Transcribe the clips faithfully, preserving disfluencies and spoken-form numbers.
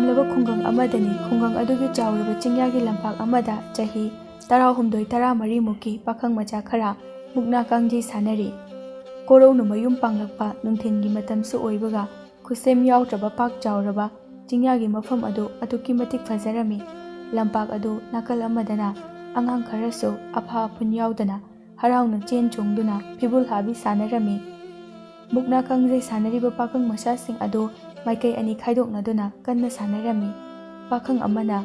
ꯈꯨꯡꯒꯪ ꯑꯃꯗꯅꯤ꯫ ꯈꯨꯡꯒꯪ ꯑꯗꯨꯒꯤ ꯆꯥꯎꯔꯕ ꯆꯤꯡꯌꯥꯒꯤ ꯂꯝꯄꯥꯛ ꯑꯃꯗ ꯆꯍꯤ ꯇꯔꯥꯍꯨꯝꯗꯣꯏ ꯇꯔꯥꯃꯔꯤꯃꯨꯛꯀꯤ ꯄꯥꯈꯪ ꯃꯆꯥ ꯈꯔ ꯃꯨꯛꯅꯥ ꯀꯥꯡꯖꯩ ꯁꯥꯟꯅꯔꯤ꯫ ꯀꯣꯔꯧꯅ ꯃꯌꯨꯝ ꯄꯥꯡꯂꯛꯄ ꯅꯨꯡꯊꯤꯜꯒꯤ ꯃꯇꯝꯁꯨ ꯑꯣꯏꯕꯒ, ꯈꯨꯠꯁꯦꯝ ꯌꯥꯎꯗ꯭ꯔꯕ ꯄꯥꯛ ꯆꯥꯎꯔꯕ ꯆꯤꯡꯌꯥꯒꯤ ꯃꯐꯝ ꯑꯗꯨ ꯑꯗꯨꯛꯀꯤ ꯃꯇꯤꯛ ꯐꯖꯔꯝꯃꯤ꯫ ꯂꯝꯄꯥꯛ ꯑꯗꯨ ꯅꯥꯀꯜ ꯑꯃꯗꯅ ꯑꯉꯥꯡ ꯈꯔꯁꯨ ꯑꯐꯥ ꯑꯐꯨꯟ ꯌꯥꯎꯗꯅ ꯍꯔꯥꯎꯅ ꯆꯦꯟ ꯆꯣꯡꯗꯨꯅ ꯐꯤꯕꯨꯜ ꯍꯥꯕꯤ ꯁꯥꯟꯅꯔꯝꯃꯤ꯫ ꯃꯨꯛꯅꯥ ꯀꯥꯡꯖꯩ ꯁꯥꯟꯅꯔꯤꯕ ꯄꯥꯈꯪ ꯃꯆꯥꯁꯤꯡ ꯑꯗꯨ ꯃꯥꯏꯀꯩ ꯑꯅꯤ ꯈꯥꯏꯗꯣꯛꯅꯗꯨꯅ ꯀꯟꯅ ꯁꯥꯟꯅꯔꯝꯃꯤ꯫ ꯄꯥꯈꯪ ꯑꯃꯅ,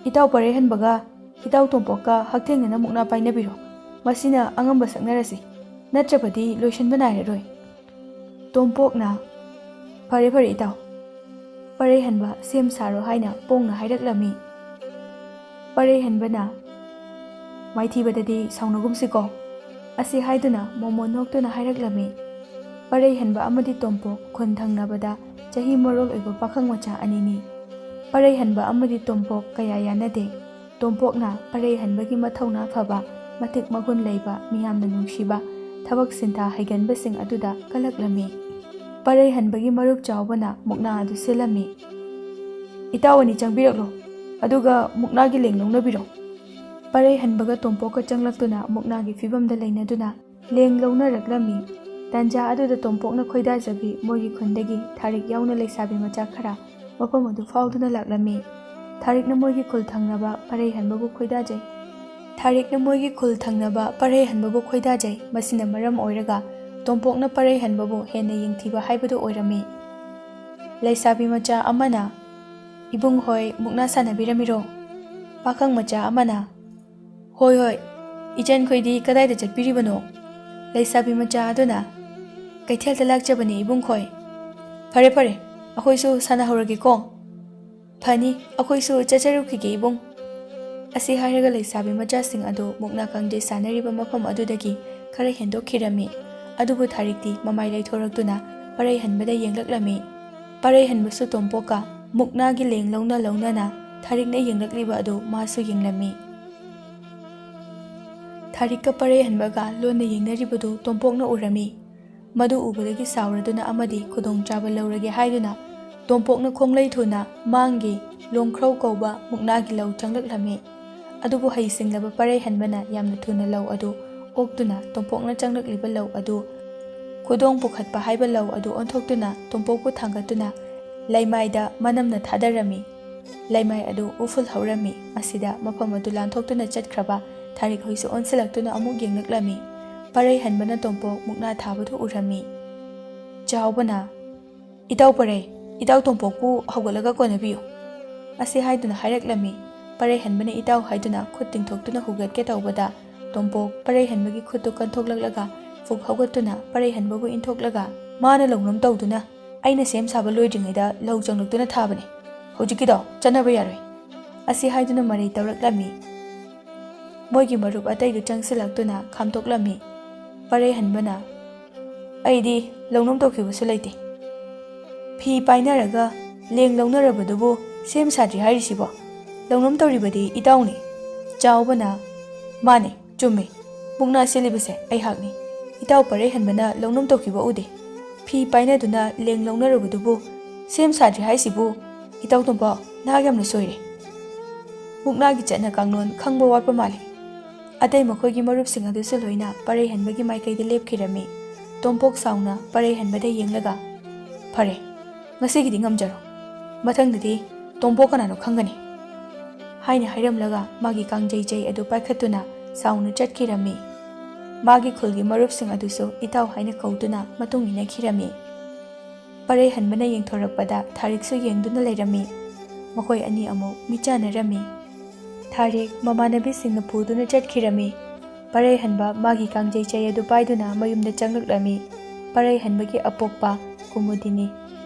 "ꯏꯇꯥꯎ ꯄꯔꯩꯍꯟꯕꯒ ꯏꯇꯥꯎ ꯇꯣꯝꯄꯣꯛꯀ ꯍꯛꯊꯦꯡꯅꯅ ꯃꯨꯛꯅꯥ ꯄꯥꯏꯅꯕꯤꯔꯣ꯫ ꯃꯁꯤꯅ ꯑꯉꯝꯕ ꯁꯛꯅꯔꯁꯤ, ꯅꯠꯇ꯭ꯔꯕꯗꯤ ꯂꯣꯏꯁꯤꯟꯕ ꯅꯥꯏꯔꯔꯣꯏ"꯫ ꯇꯣꯝꯄꯣꯛꯅ, "ꯐꯔꯦ ꯐꯔꯦ ꯏꯇꯥꯎ, ꯄꯔꯩꯍꯟꯕ ꯁꯦꯝ ꯁꯥꯔꯣ" ꯍꯥꯏꯅ ꯄꯣꯡꯅ ꯍꯥꯏꯔꯛꯂꯝꯃꯤ꯫ ꯄꯔꯩꯍꯟꯕꯅ, "ꯃꯥꯏꯊꯤꯕꯗꯗꯤ ꯁꯥꯎꯅꯒꯨꯝꯁꯤꯀꯣ" ꯑꯁꯤ ꯍꯥꯏꯗꯨꯅ ꯃꯣꯃꯣꯟ ꯅꯣꯛꯇꯨꯅ ꯍꯥꯏꯔꯛꯂꯝꯃꯤ꯫ ꯄꯔꯩꯍꯟꯕ ꯑꯃꯗꯤ ꯇꯣꯝꯄꯣꯛ ꯈꯨꯟ ꯊꯪꯅꯕꯗ ꯆꯍꯤ ꯃꯔꯣꯜ ꯑꯣꯏꯕ ꯄꯥꯈꯪ ꯃꯆꯥ ꯑꯅꯤꯅꯤ꯫ ꯄꯔꯩꯍꯟꯕ ꯑꯃꯗꯤ ꯇꯣꯝꯄꯣꯛ ꯀꯌꯥ ꯌꯥꯅꯗꯦ꯫ ꯇꯣꯝꯄꯣꯛꯅ ꯄꯔꯩꯍꯟꯕꯒꯤ ꯃꯊꯧꯅꯥ ꯐꯕ, ꯃꯇꯤꯛ ꯃꯒꯨꯟ ꯂꯩꯕ, ꯃꯤꯌꯥꯝꯅ ꯅꯨꯡꯁꯤꯕ, ꯊꯕꯛ ꯁꯤꯟꯊꯥ ꯍꯩꯒꯟꯕꯁꯤꯡ ꯑꯗꯨꯗ ꯀꯜꯂꯛꯂꯝꯃꯤ꯫ ꯄꯔꯩꯍꯟꯕꯒꯤ ꯃꯔꯨꯞ ꯆꯥꯎꯕꯅ ꯃꯨꯛꯅꯥ ꯑꯗꯨ ꯁꯤꯜꯂꯝꯃꯤ꯫ "ꯏꯇꯥꯎ ꯑꯅꯤ ꯆꯪꯕꯤꯔꯛꯂꯣ, ꯑꯗꯨꯒ ꯃꯨꯛꯅꯥꯒꯤ ꯂꯦꯡ ꯂꯧꯅꯕꯤꯔꯣ"꯫ ꯄꯔꯩꯍꯟꯕꯒ ꯇꯣꯝꯄꯣꯛꯀ ꯆꯪꯂꯛꯇꯨꯅ ꯃꯨꯛꯅꯥꯒꯤ ꯐꯤꯕꯝꯗ ꯂꯩꯅꯗꯨꯅ ꯂꯦꯡ ꯂꯧꯅꯔꯛꯂꯝꯃꯤ꯫ ꯇꯟꯖꯥ ꯑꯗꯨꯗ ꯇꯣꯝꯄꯣꯛꯅ ꯈꯣꯏꯗꯥꯖꯕꯤ ꯃꯣꯏꯒꯤ ꯈꯨꯟꯗꯒꯤ ꯊꯥꯔꯤꯛ ꯌꯥꯎꯅ ꯂꯩꯁꯥꯕꯤ ꯃꯆꯥ ꯈꯔ ꯃꯐꯝ ꯑꯗꯨ ꯐꯥꯎꯗꯨꯅ ꯂꯥꯛꯂꯝꯃꯤ꯫ ꯊꯥꯔꯤꯛꯅ ꯃꯣꯏꯒꯤ ꯈꯨꯜ ꯊꯪꯅꯕ ꯄꯔꯩꯍꯟꯕꯕꯨ ꯈꯣꯏꯗꯥꯖꯩ꯫ ꯊꯥꯔꯤꯛꯅ ꯃꯣꯏꯒꯤ ꯈꯨꯜ ꯊꯪꯅꯕ ꯄꯔꯩꯍꯟꯕꯕꯨ ꯈꯣꯏꯗꯥꯖꯩ꯫ ꯃꯁꯤꯅ ꯃꯔꯝ ꯑꯣꯏꯔꯒ ꯇꯣꯝꯄꯣꯛꯅ ꯄꯔꯩꯍꯟꯕꯕꯨ ꯍꯦꯟꯅ ꯌꯦꯡꯊꯤꯕ ꯍꯥꯏꯕꯗꯨ ꯑꯣꯏꯔꯝꯃꯤ꯫ ꯂꯩꯁꯥꯕꯤ ꯃꯆꯥ ꯑꯃꯅ, "ꯏꯕꯨꯡ ꯍꯣꯏ ꯃꯨꯛꯅꯥ ꯁꯥꯟꯅꯕꯤꯔꯝꯃꯤꯔꯣ?" ꯄꯥꯈꯪ ꯃꯆꯥ ꯑꯃꯅ, "ꯍꯣꯏ, ꯍꯣꯏ, ꯏꯆꯟꯈꯣꯏꯗꯤ ꯀꯗꯥꯏꯗ ꯆꯠꯄꯤꯔꯤꯕꯅꯣ?" ꯂꯩꯁꯥꯕꯤ ꯃꯆꯥ ꯑꯗꯨꯅ, "ꯀꯩꯊꯦꯜꯗ ꯂꯥꯛꯆꯕꯅꯤ ꯏꯕꯨꯡꯈꯣꯏ"꯫ "ꯐꯔꯦ, ꯐꯔꯦ, ꯑꯩꯈꯣꯏꯁꯨ ꯁꯥꯟꯅꯍꯧꯔꯒꯦꯀꯣ"꯫ "ꯐꯅꯤ, ꯑꯩꯈꯣꯏꯁꯨ ꯆꯠꯆꯔꯨꯈꯤꯒꯦ ꯏꯕꯨꯡ"꯫ ꯑꯁꯤ ꯍꯥꯏꯔꯒ ꯂꯩꯁꯥꯕꯤ ꯃꯆꯥꯁꯤꯡ ꯑꯗꯨ ꯃꯨꯛꯅꯥ ꯀꯥꯡꯖꯩ ꯁꯥꯟꯅꯔꯤꯕ ꯃꯐꯝ ꯑꯗꯨꯗꯒꯤ ꯈꯔ ꯍꯦꯟꯗꯣꯛꯈꯤꯔꯝꯃꯤ꯫ ꯑꯗꯨꯕꯨ ꯊꯥꯔꯤꯛꯇꯤ ꯃꯃꯥꯏ ꯂꯩꯊꯣꯔꯛꯇꯨꯅ ꯄꯔꯩꯍꯟꯕꯗ ꯌꯦꯡꯂꯛꯂꯝꯃꯤ꯫ ꯄꯔꯩꯍꯟꯕꯁꯨ ꯇꯣꯝꯄꯣꯛꯀ ꯃꯨꯛꯅꯥꯒꯤ ꯂꯦꯡ ꯂꯧꯅ ꯂꯧꯅꯅ ꯊꯥꯔꯤꯛꯅ ꯌꯦꯡꯂꯛꯂꯤꯕ ꯑꯗꯨ ꯃꯥꯁꯨ ꯌꯦꯡꯂꯝꯃꯤ꯫ ꯊꯥꯔꯤꯛꯀ ꯄꯔꯩꯍꯟꯕꯒ ꯂꯣꯟꯅ ꯌꯦꯡꯅꯔꯤꯕꯗꯨ ꯇꯣꯝꯄꯣꯛꯅ ꯎꯔꯝꯃꯤ꯫ ꯃꯗꯨ ꯎꯕꯗꯒꯤ ꯁꯥꯎꯔꯗꯨꯅ ꯑꯃꯗꯤ ꯈꯨꯗꯣꯡꯆꯥꯕ ꯂꯧꯔꯒꯦ ꯍꯥꯏꯗꯨꯅ ꯇꯣꯝꯄꯣꯛꯅ ꯈꯣꯡꯂꯩ ꯊꯨꯅ ꯃꯥꯡꯒꯤ ꯂꯣꯡꯈ꯭ꯔꯧ ꯀꯧꯕ ꯃꯨꯛꯅꯥꯒꯤ ꯂꯧ ꯆꯪꯂꯛꯂꯝꯃꯤ꯫ ꯑꯗꯨꯕꯨ ꯍꯩꯁꯤꯡꯂꯕ ꯄꯔꯩꯍꯟꯕꯅ ꯌꯥꯝꯅ ꯊꯨꯅ ꯂꯧ ꯑꯗꯨ ꯑꯣꯛꯇꯨꯅ ꯇꯣꯝꯄꯣꯛꯅ ꯆꯪꯂꯛꯂꯤꯕ ꯂꯧ ꯑꯗꯨ ꯈꯨꯗꯣꯡ ꯄꯨꯈꯠꯄ ꯍꯥꯏꯕ ꯂꯧ ꯑꯗꯨ ꯑꯣꯟꯊꯣꯛꯇꯨꯅ ꯇꯣꯝꯄꯣꯛꯄꯨ ꯊꯥꯡꯒꯠꯇꯨꯅ ꯂꯩꯃꯥꯏꯗ ꯃꯅꯝꯅ ꯊꯥꯗꯔꯝꯃꯤ꯫ ꯂꯩꯃꯥꯏ ꯑꯗꯨ ꯎꯐꯨꯜ ꯍꯧꯔꯝꯃꯤ꯫ ꯃꯁꯤꯗ ꯃꯐꯝ ꯑꯗꯨ ꯂꯥꯟꯊꯣꯛꯇꯨꯅ ꯆꯠꯈ꯭ꯔꯕ ꯊꯥꯔꯤꯛ ꯍꯨꯏꯁꯨ ꯑꯣꯟꯁꯤꯜꯂꯛꯇꯨꯅ ꯑꯃꯨꯛ ꯌꯦꯡꯂꯛꯂꯝꯃꯤ꯫ ꯄꯔꯩꯍꯟꯕꯅ ꯇꯣꯝꯄꯣꯛ ꯃꯨꯛꯅꯥ ꯊꯥꯕꯗꯨ ꯎꯔꯝꯃꯤ꯫ ꯆꯥꯎꯕꯅ, "ꯏꯇꯥꯎ ꯄꯔꯩ, ꯏꯇꯥꯎ ꯇꯣꯝꯄꯣꯛꯄꯨ ꯍꯧꯒꯠꯂꯒ ꯀꯣꯟꯅꯕꯤꯌꯨ" ꯑꯁꯤ ꯍꯥꯏꯗꯨꯅ ꯍꯥꯏꯔꯛꯂꯝꯃꯤ꯫ ꯄꯔꯩꯍꯟꯕꯅ ꯏꯇꯥꯎ ꯍꯥꯏꯗꯨꯅ ꯈꯨꯠ ꯇꯤꯡꯊꯣꯛꯇꯨꯅ ꯍꯨꯒꯠꯀꯦ ꯇꯧꯕꯗ, ꯇꯣꯝꯄꯣꯛ ꯄꯔꯩꯍꯟꯕꯒꯤ ꯈꯨꯠꯇꯨ ꯀꯟꯊꯣꯛꯂꯛꯂꯒ ꯐꯨꯛ ꯍꯧꯒꯠꯇꯨꯅ ꯄꯔꯩꯍꯟꯕꯕꯨ ꯏꯟꯊꯣꯛꯂꯒ, "ꯃꯥꯅ ꯂꯧꯅꯝ ꯇꯧꯗꯨꯅ ꯑꯩꯅ ꯁꯦꯝ ꯁꯥꯕ ꯂꯣꯏꯗ꯭ꯔꯤꯉꯩꯗ ꯂꯧ ꯆꯪꯂꯛꯇꯨꯅ ꯊꯥꯕꯅꯤ꯫ ꯍꯧꯖꯤꯛꯀꯤꯗꯣ ꯆꯠꯅꯕ ꯌꯥꯔꯣꯏ" ꯑꯁꯤ ꯍꯥꯏꯗꯨꯅ ꯃꯔꯩ ꯇꯧꯔꯛꯂꯝꯃꯤ꯫ ꯃꯣꯏꯒꯤ ꯃꯔꯨꯞ ꯑꯇꯩꯗꯨ ꯆꯪꯁꯤꯜꯂꯛꯇꯨꯅ ꯈꯥꯝꯗꯣꯛꯂꯝꯃꯤ꯫ ꯄꯔꯩꯍꯟꯕꯅ, "ꯑꯩꯗꯤ ꯂꯧꯅꯝ ꯇꯧꯈꯤꯕꯁꯨ ꯂꯩꯇꯦ꯫ ꯐꯤ ꯄꯥꯏꯅꯔꯒ ꯂꯦꯡ ꯂꯧꯅꯔꯕꯗꯨꯕꯨ ꯁꯦꯝ ꯁꯥꯗ꯭ꯔꯤ ꯍꯥꯏꯔꯤꯁꯤꯕꯣ? ꯂꯧꯅꯝ ꯇꯧꯔꯤꯕꯗꯤ ꯏꯇꯥꯎꯅꯤ꯫" ꯆꯥꯎꯕꯅ, "ꯃꯥꯅꯤ, ꯆꯨꯝꯃꯤ꯫ ꯃꯨꯛꯅꯥ ꯁꯤꯜꯂꯤꯕꯁꯦ ꯑꯩꯍꯥꯛꯅꯤ꯫ ꯏꯇꯥꯎ ꯄꯔꯩꯍꯟꯕꯅ ꯂꯧꯅꯝ ꯇꯧꯈꯤꯕ ꯎꯗꯦ꯫ ꯐꯤ ꯄꯥꯏꯅꯗꯨꯅ ꯂꯦꯡ ꯂꯧꯅꯔꯨꯕꯗꯨꯕꯨ ꯁꯦꯝ ꯁꯥꯗ꯭ꯔꯤ ꯍꯥꯏꯁꯤꯕꯨ? ꯏꯇꯥꯎ ꯇꯣꯝꯄꯣꯛ, ꯅꯍꯥꯛ ꯌꯥꯝꯅ ꯁꯣꯏꯔꯦ꯫" ꯃꯨꯛꯅꯥꯒꯤ ꯆꯠꯅ ꯀꯥꯡꯂꯣꯟ ꯈꯪꯕ ꯋꯥꯠꯄ ꯃꯥꯜꯂꯤ꯫ ꯑꯇꯩ ꯃꯈꯣꯏꯒꯤ ꯃꯔꯨꯞꯁꯤꯡ ꯑꯗꯨꯁꯨ ꯂꯣꯏꯅ ꯄꯔꯩꯍꯟꯕꯒꯤ ꯃꯥꯏꯀꯩꯗ ꯂꯦꯞꯈꯤꯔꯝꯃꯤ꯫ ꯇꯣꯝꯄꯣꯛ ꯁꯥꯎꯅ ꯄꯔꯩꯍꯟꯕꯗ ꯌꯦꯡꯂꯒ, "ꯐꯔꯦ, ꯉꯁꯤꯒꯤꯗꯤ ꯉꯝꯖꯔꯣ꯫ ꯃꯊꯪꯗꯗꯤ ꯇꯣꯝꯄꯣꯛ ꯀꯅꯥꯅꯣ ꯈꯪꯒꯅꯤ" ꯍꯥꯏꯅ ꯍꯥꯏꯔꯝꯂꯒ ꯃꯥꯒꯤ ꯀꯥꯡꯖꯩ ꯆꯩ ꯑꯗꯨ ꯄꯥꯏꯈꯠꯇꯨꯅ ꯁꯥꯎꯅ ꯆꯠꯈꯤꯔꯝꯃꯤ꯫ ꯃꯥꯒꯤ ꯈꯨꯜꯒꯤ ꯃꯔꯨꯞꯁꯤꯡ ꯑꯗꯨꯁꯨ ꯏꯇꯥꯎ ꯍꯥꯏꯅ ꯀꯧꯗꯨꯅ ꯃꯇꯨꯡ ꯏꯟꯅꯈꯤꯔꯝꯃꯤ꯫ ꯄꯔꯩꯍꯟꯕꯅ ꯌꯦꯡꯊꯣꯔꯛꯄꯗ ꯊꯥꯔꯤꯛꯁꯨ ꯌꯦꯡꯗꯨꯅ ꯂꯩꯔꯝꯃꯤ꯫ ꯃꯈꯣꯏ ꯑꯅꯤ ꯑꯃꯨꯛ ꯃꯤꯠꯆꯥꯟꯅꯔꯝꯃꯤ꯫ ꯊꯥꯔꯤꯛ ꯃꯃꯥꯟꯅꯕꯤꯁꯤꯡꯅ ꯄꯨꯗꯨꯅ ꯆꯠꯈꯤꯔꯝꯃꯤ꯫ ꯄꯔꯩꯍꯟꯕ ꯃꯥꯒꯤ ꯀꯥꯡꯖꯩ ꯆꯩ ꯑꯗꯨ ꯄꯥꯏꯗꯨꯅ ꯃꯌꯨꯝꯗ ꯆꯪꯂꯛꯂꯝꯃꯤ꯫ ꯄꯔꯩꯍꯟꯕꯒꯤ ꯑꯄꯣꯛꯄ ꯀꯨꯃꯨꯗꯤꯅꯤ꯫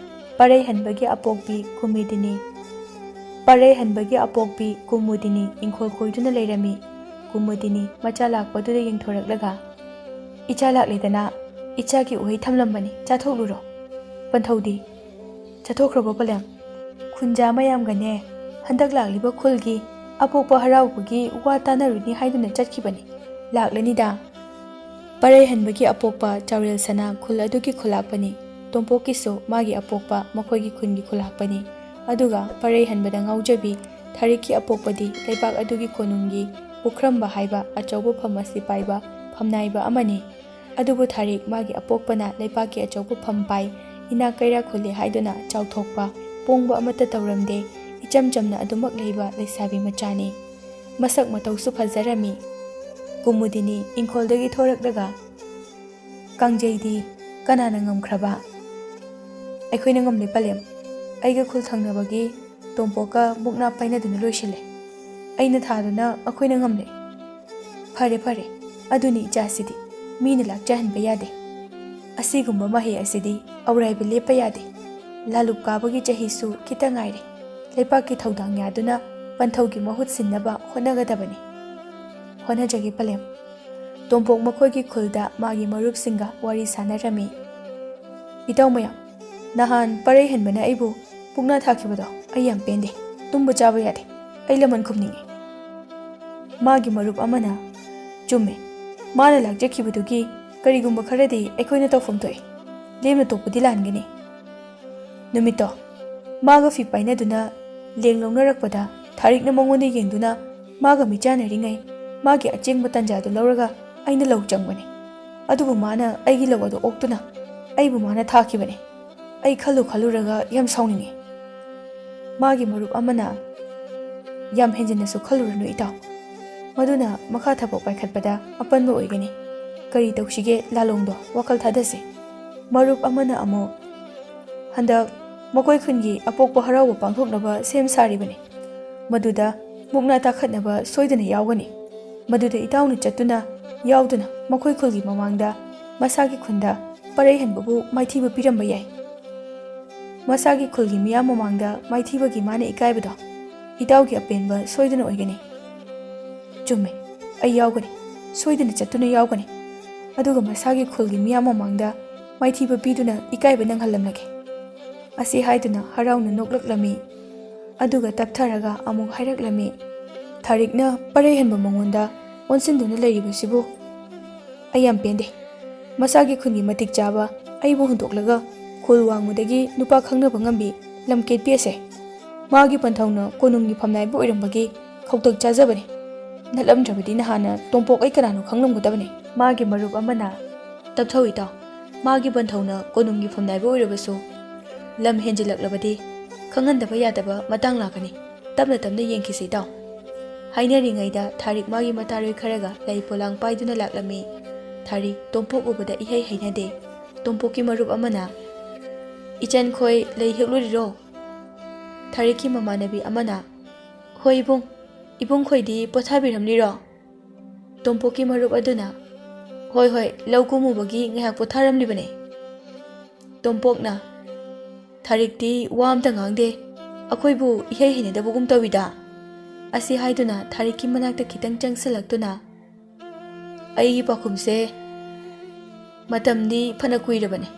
ꯄꯔꯩꯍꯟꯕꯒꯤ ꯑꯄꯣꯛꯄꯤ ꯀꯨꯃꯨꯗꯤꯅꯤ꯫ ꯄꯔꯩꯍꯟꯕꯒꯤ ꯑꯄꯣꯛꯄꯤ ꯀꯨꯃꯨꯗꯤꯅꯤ ꯏꯪꯈꯣꯜ ꯀꯣꯏꯗꯨꯅ ꯂꯩꯔꯝꯃꯤ꯫ ꯀꯨꯃꯨꯗꯤꯅꯤ ꯃꯆꯥ ꯂꯥꯛꯄꯗꯨꯗ ꯌꯦꯡꯊꯣꯔꯛꯂꯒ, "ꯏꯆꯥ ꯂꯥꯛꯂꯦꯗꯅ, ꯏꯆꯥꯒꯤ ꯎꯍꯩ ꯊꯝꯂꯝꯕꯅꯤ, ꯆꯥꯊꯣꯛꯂꯨꯔꯣ꯫ ꯄꯟꯊꯧꯗꯤ ꯆꯠꯊꯣꯛꯈ꯭ꯔꯕꯣ ꯄꯂꯦꯝ? ꯈꯨꯟꯖꯥ ꯃꯌꯥꯝꯒꯅꯦ, ꯍꯟꯗꯛ ꯂꯥꯛꯂꯤꯕ ꯈꯨꯜꯒꯤ ꯑꯄꯣꯛꯄ ꯍꯔꯥꯎꯕꯒꯤ ꯋꯥ ꯇꯥꯅꯔꯨꯅꯤ ꯍꯥꯏꯗꯨꯅ ꯆꯠꯈꯤꯕꯅꯤ꯫ ꯂꯥꯛꯂꯅꯤꯗ꯫" ꯄꯔꯩꯍꯟꯕꯒꯤ ꯑꯄꯣꯛꯄ ꯆꯥꯎꯔꯦꯜ ꯁꯅꯥ ꯈꯨꯜ ꯑꯗꯨꯒꯤ ꯈꯨꯂꯥꯛꯄꯅꯤ꯫ ꯇꯣꯝꯄꯣꯛꯀꯤꯁꯨ ꯃꯥꯒꯤ ꯑꯄꯣꯛꯄ ꯃꯈꯣꯏꯒꯤ ꯈꯨꯟꯒꯤ ꯈꯨꯂꯥꯛꯄꯅꯤ꯫ ꯑꯗꯨꯒ ꯄꯔꯩ ꯍꯟꯕꯗ ꯉꯥꯎꯖꯕꯤ ꯊꯥꯔꯤꯛꯀꯤ ꯑꯄꯣꯛꯄꯗꯤ ꯂꯩꯄꯥꯛ ꯑꯗꯨꯒꯤ ꯀꯣꯅꯨꯡꯒꯤ ꯄꯨꯈ꯭ꯔꯝꯕ ꯍꯥꯏꯕ ꯑꯆꯧꯕ ꯐꯝ ꯑꯁꯤ ꯄꯥꯏꯕ ꯐꯝꯅꯥꯏꯕ ꯑꯃꯅꯤ꯫ ꯑꯗꯨꯕꯨ ꯊꯥꯔꯤꯛ ꯃꯥꯒꯤ ꯑꯄꯣꯛꯄꯅ ꯂꯩꯄꯥꯛꯀꯤ ꯑꯆꯧꯕ ꯐꯝ ꯄꯥꯏ, ꯏꯅꯥꯛ ꯀꯩꯔꯥꯛ ꯈꯨꯜꯂꯦ ꯍꯥꯏꯗꯨꯅ ꯆꯥꯎꯊꯣꯛꯄ, ꯄꯣꯡꯕ ꯑꯃꯠꯇ ꯇꯧꯔꯝꯗꯦ꯫ ꯏꯆꯝ ꯆꯝꯅ ꯑꯗꯨꯃꯛ ꯂꯩꯕ ꯂꯩꯁꯥꯕꯤ ꯃꯆꯥꯅꯤ꯫ ꯃꯁꯛ ꯃꯇꯧꯁꯨ ꯐꯖꯔꯝꯃꯤ꯫ ꯀꯨꯃꯨꯗꯤꯅꯤ ꯏꯪꯈꯣꯜꯗꯒꯤ ꯊꯣꯔꯛꯂꯒ, "ꯀꯥꯡꯖꯩꯗꯤ ꯀꯅꯥꯅ ꯉꯝꯈ꯭ꯔꯕ?" "ꯑꯩꯈꯣꯏꯅ ꯉꯝꯂꯦ ꯄꯂꯦꯝ꯫ ꯑꯩꯒ ꯈꯨꯜ ꯊꯪꯅꯕꯒꯤ ꯇꯣꯝꯄꯣꯛꯀ ꯃꯨꯛꯅꯥ ꯄꯥꯏꯅꯗꯨꯅ ꯂꯣꯏꯁꯤꯜꯂꯦ꯫ ꯑꯩꯅ ꯊꯥꯗꯨꯅ ꯑꯩꯈꯣꯏꯅ ꯉꯝꯂꯦ꯫" "ꯐꯔꯦ ꯐꯔꯦ, ꯑꯗꯨꯅꯤ ꯏꯆꯥꯁꯤꯗꯤ, ꯃꯤꯅ ꯂꯥꯛꯆꯍꯟꯕ ꯌꯥꯗꯦ꯫ ꯑꯁꯤꯒꯨꯝꯕ ꯃꯍꯩ ꯑꯁꯤꯗꯤ ꯑꯧꯔꯥꯏꯕ ꯂꯦꯞꯄ ꯌꯥꯗꯦ꯫ ꯂꯥꯂꯨꯞ ꯀꯥꯕꯒꯤ ꯆꯍꯤꯁꯨ ꯈꯤꯇ ꯉꯥꯏꯔꯦ꯫ ꯂꯩꯄꯥꯛꯀꯤ ꯊꯧꯗꯥꯡ ꯌꯥꯗꯨꯅ ꯄꯟꯊꯧꯒꯤ ꯃꯍꯨꯠ ꯁꯤꯟꯅꯕ ꯍꯣꯠꯅꯒꯗꯕꯅꯤ꯫" "ꯍꯣꯠꯅꯖꯒꯦ ꯄꯂꯦꯝ꯫" ꯇꯣꯝꯄꯣꯛ ꯃꯈꯣꯏꯒꯤ ꯈꯨꯜꯗ ꯃꯥꯒꯤ ꯃꯔꯨꯞꯁꯤꯡꯒ ꯋꯥꯔꯤ ꯁꯥꯟꯅꯔꯝꯃꯤ꯫ "ꯏꯇꯥꯎ ꯃꯌꯥꯝ, ꯅꯍꯥꯟ ꯄꯔꯩ ꯍꯟꯕꯅ ꯑꯩꯕꯨ ꯄꯨꯛꯅꯥ ꯊꯥꯈꯤꯕꯗꯣ ꯑꯩ ꯌꯥꯝ ꯄꯦꯟꯗꯦ꯫ ꯇꯨꯝꯕ ꯆꯥꯕ ꯌꯥꯗꯦ꯫ ꯑꯩ ꯂꯃꯟ ꯈꯨꯝꯅꯤꯡꯉꯤ꯫" ꯃꯥꯒꯤ ꯃꯔꯨꯞ ꯑꯃꯅ, "ꯆꯨꯝꯃꯦ, ꯃꯥꯅ ꯂꯥꯛꯆꯈꯤꯕꯗꯨꯒꯤ ꯀꯔꯤꯒꯨꯝꯕ ꯈꯔꯗꯤ ꯑꯩꯈꯣꯏꯅ ꯇꯧꯐꯝ ꯊꯣꯛꯏ꯫ ꯂꯦꯝꯅ ꯇꯣꯛꯄꯗꯤ ꯂꯥꯟꯒꯅꯤ꯫" ꯅꯨꯃꯤꯠꯇꯣ ꯃꯥꯒ ꯐꯤ ꯄꯥꯏꯅꯗꯨꯅ ꯂꯦꯡ ꯂꯧꯅꯔꯛꯄꯗ ꯊꯥꯔꯤꯛꯅ ꯃꯉꯣꯟꯗ ꯌꯦꯡꯗꯨꯅ ꯃꯥꯒ ꯃꯤꯆꯥꯟꯅꯔꯤꯉꯩ ꯃꯥꯒꯤ ꯑꯆꯦꯡꯕ ꯇꯟꯖꯥꯗꯨ ꯂꯧꯔꯒ ꯑꯩꯅ ꯂꯧ ꯆꯪꯕꯅꯤ꯫ ꯑꯗꯨꯕꯨ ꯃꯥꯅ ꯑꯩꯒꯤ ꯂꯧ ꯑꯗꯨ ꯑꯣꯛꯇꯨꯅ ꯑꯩꯕꯨ ꯃꯥꯅ ꯊꯥꯈꯤꯕꯅꯤ꯫ ꯑꯩ ꯈꯜꯂꯨ ꯈꯜꯂꯨꯔꯒ ꯌꯥꯝ ꯁꯥꯎꯅꯤꯡꯉꯤ꯫ ꯃꯥꯒꯤ ꯃꯔꯨꯞ ꯑꯃꯅ, "ꯌꯥꯝ ꯍꯦꯟꯖꯤꯟꯅꯁꯨ ꯈꯜꯂꯨꯔꯅꯨ ꯏꯇꯥꯎ꯫ ꯃꯗꯨꯅ ꯃꯈꯥ ꯊꯕꯛ ꯄꯥꯏꯈꯠꯄꯗ ꯑꯄꯟꯕ ꯑꯣꯏꯒꯅꯤ꯫ ꯀꯔꯤ ꯇꯧꯁꯤꯒꯦ ꯂꯥꯂꯣꯡꯗꯣ ꯋꯥꯈꯜ ꯊꯥꯗꯁꯤ꯫" ꯃꯔꯨꯞ ꯑꯃꯅ ꯑꯃꯨꯛ, "ꯍꯟꯗꯛ ꯃꯈꯣꯏ ꯈꯨꯟꯒꯤ ꯑꯄꯣꯛꯄ ꯍꯔꯥꯎꯕ ꯄꯥꯡꯊꯣꯛꯅꯕ ꯁꯦꯝ ꯁꯥꯔꯤꯕꯅꯤ꯫ ꯃꯗꯨꯗ ꯃꯨꯛꯅꯥ ꯇꯥꯈꯠꯅꯕ ꯁꯣꯏꯗꯅ ꯌꯥꯎꯒꯅꯤ꯫ ꯃꯗꯨꯗ ꯏꯇꯥꯎꯅ ꯆꯠꯇꯨꯅ ꯌꯥꯎꯗꯨꯅ ꯃꯈꯣꯏ ꯈꯨꯜꯒꯤ ꯃꯃꯥꯡꯗ ꯃꯁꯥꯒꯤ ꯈꯨꯟꯗ ꯄꯔꯩꯍꯟꯕꯕꯨ ꯃꯥꯏꯊꯤꯕ ꯄꯤꯔꯝꯕ ꯌꯥꯏ꯫ ꯃꯁꯥꯒꯤ ꯈꯨꯜꯒꯤ ꯃꯤꯌꯥꯝ ꯃꯃꯥꯡꯗ ꯃꯥꯏꯊꯤꯕꯒꯤ ꯃꯥꯅ ꯏꯀꯥꯏꯕꯗꯣ ꯏꯇꯥꯎꯒꯤ ꯑꯄꯦꯟꯕ ꯁꯣꯏꯗꯅ ꯑꯣꯏꯒꯅꯤ꯫" "ꯆꯨꯝꯃꯦ, ꯑꯩ ꯌꯥꯎꯒꯅꯤ, ꯁꯣꯏꯗꯅ ꯆꯠꯇꯨꯅ ꯌꯥꯎꯒꯅꯤ꯫ ꯑꯗꯨꯒ ꯃꯁꯥꯒꯤ ꯈꯨꯜꯒꯤ ꯃꯤꯌꯥꯝ ꯃꯃꯥꯡꯗ ꯃꯥꯏꯊꯤꯕ ꯄꯤꯗꯨꯅ ꯏꯀꯥꯏꯕ ꯅꯪꯍꯜꯂꯝꯂꯒꯦ꯫" ꯑꯁꯤ ꯍꯥꯏꯗꯨꯅ ꯍꯔꯥꯎꯅ ꯅꯣꯛꯂꯛꯂꯝꯃꯤ꯫ ꯑꯗꯨꯒ ꯇꯞꯊꯔꯒ ꯑꯃꯨꯛ ꯍꯥꯏꯔꯛꯂꯝꯃꯤ, "ꯊꯥꯔꯤꯛꯅ ꯄꯔꯩꯍꯟꯕ ꯃꯉꯣꯟꯗ ꯑꯣꯟꯁꯤꯟꯗꯨꯅ ꯂꯩꯔꯤꯕꯁꯤꯕꯨ ꯑꯩ ꯌꯥꯝ ꯄꯦꯟꯗꯦ꯫ ꯃꯁꯥꯒꯤ ꯈꯨꯟꯒꯤ ꯃꯇꯤꯛ ꯆꯥꯕ ꯑꯩꯕꯨ ꯍꯨꯟꯗꯣꯛꯂꯒ ꯈꯨꯜ ꯋꯥꯡꯃꯗꯒꯤ ꯅꯨꯄꯥ ꯈꯪꯅꯕ ꯉꯝꯕꯤ ꯂꯝꯀꯦꯠꯄꯤ ꯑꯁꯦ ꯃꯥꯒꯤ ꯄꯟꯊꯧꯅ ꯀꯣꯅꯨꯡꯒꯤ ꯐꯝꯅꯥꯏꯕ ꯑꯣꯏꯔꯝꯕꯒꯤ ꯈꯧꯇꯛ ꯆꯥꯖꯕꯅꯤ꯫ ꯅꯠꯂꯝꯗ꯭ꯔꯕꯗꯤ ꯅꯍꯥꯟꯅ ꯇꯣꯝꯄꯣꯛ ꯑꯩ ꯀꯅꯥꯅꯣ ꯈꯪꯂꯝꯒꯗꯕꯅꯤ꯫ ꯃꯥꯒꯤ ꯃꯔꯨꯞ ꯑꯃꯅ, "ꯇꯞꯊꯧ ꯏꯇꯥꯎ, ꯃꯥꯒꯤ ꯄꯟꯊꯧꯅ ꯀꯣꯅꯨꯡꯒꯤ ꯐꯝꯅꯥꯏꯕ ꯑꯣꯏꯔꯕꯁꯨ ꯂꯝ ꯍꯦꯟꯖꯤꯜꯂꯛꯂꯕꯗꯤ ꯈꯪꯍꯟꯗꯕ ꯌꯥꯗꯕ ꯃꯇꯥꯡ ꯂꯥꯛꯀꯅꯤ꯫ ꯇꯞꯅ ꯇꯞꯅ ꯌꯦꯡꯈꯤꯁꯤ ꯏꯇꯥꯎ"꯫ ꯍꯥꯏꯅꯔꯤꯉꯩꯗ ꯊꯥꯔꯤꯛ ꯃꯥꯒꯤ ꯃꯇꯥꯔꯣꯏ ꯈꯔꯒ ꯂꯩ ꯄꯣꯂꯥꯡ ꯄꯥꯏꯗꯨꯅ ꯂꯥꯛꯂꯝꯃꯤ꯫ ꯊꯥꯔꯤꯛ ꯇꯣꯝꯄꯣꯛ ꯎꯕꯗ ꯏꯍꯩ ꯍꯩꯅꯗꯦ꯫ ꯇꯣꯝꯄꯣꯛꯀꯤ ꯃꯔꯨꯞ ꯑꯃꯅ, "ꯏꯆꯟ ꯈꯣꯏ ꯂꯩ ꯍꯦꯛꯂꯨꯔꯤꯔꯣ?" ꯊꯥꯔꯤꯛꯀꯤ ꯃꯃꯥꯟꯅꯕꯤ ꯑꯃꯅ, "ꯍꯣꯏ ꯏꯕꯨꯡ, ꯏꯕꯨꯡ ꯈꯣꯏꯗꯤ ꯄꯣꯊꯥꯕꯤꯔꯝꯂꯤꯔꯣ?" ꯇꯣꯝꯄꯣꯛꯀꯤ ꯃꯔꯨꯞ ꯑꯗꯨꯅ, "ꯍꯣꯏ ꯍꯣꯏ, ꯂꯧ ꯀꯨꯝꯃꯨꯕꯒꯤ ꯉꯥꯏꯍꯥꯛ ꯄꯣꯊꯥꯔꯝꯂꯤꯕꯅꯦ"꯫ ꯇꯣꯝꯄꯣꯛꯅ, "ꯊꯥꯔꯤꯛꯇꯤ ꯋꯥ ꯑꯝꯇ ꯉꯥꯡꯗꯦ, ꯑꯩꯈꯣꯏꯕꯨ ꯏꯍꯩ ꯍꯩꯅꯗꯕꯒꯨꯝ ꯇꯧꯏꯗ"꯫ ꯑꯁꯤ ꯍꯥꯏꯗꯨꯅ ꯊꯥꯔꯤꯛꯀꯤ ꯃꯅꯥꯛꯇ ꯈꯤꯇꯪ ꯆꯪꯁꯤꯜꯂꯛꯇꯨꯅ, "ꯑꯩꯒꯤ ꯄꯥꯎꯈꯨꯝꯁꯦ ꯃꯇꯝꯗꯤ ꯐꯅ ꯀꯨꯏꯔꯕꯅꯤ꯫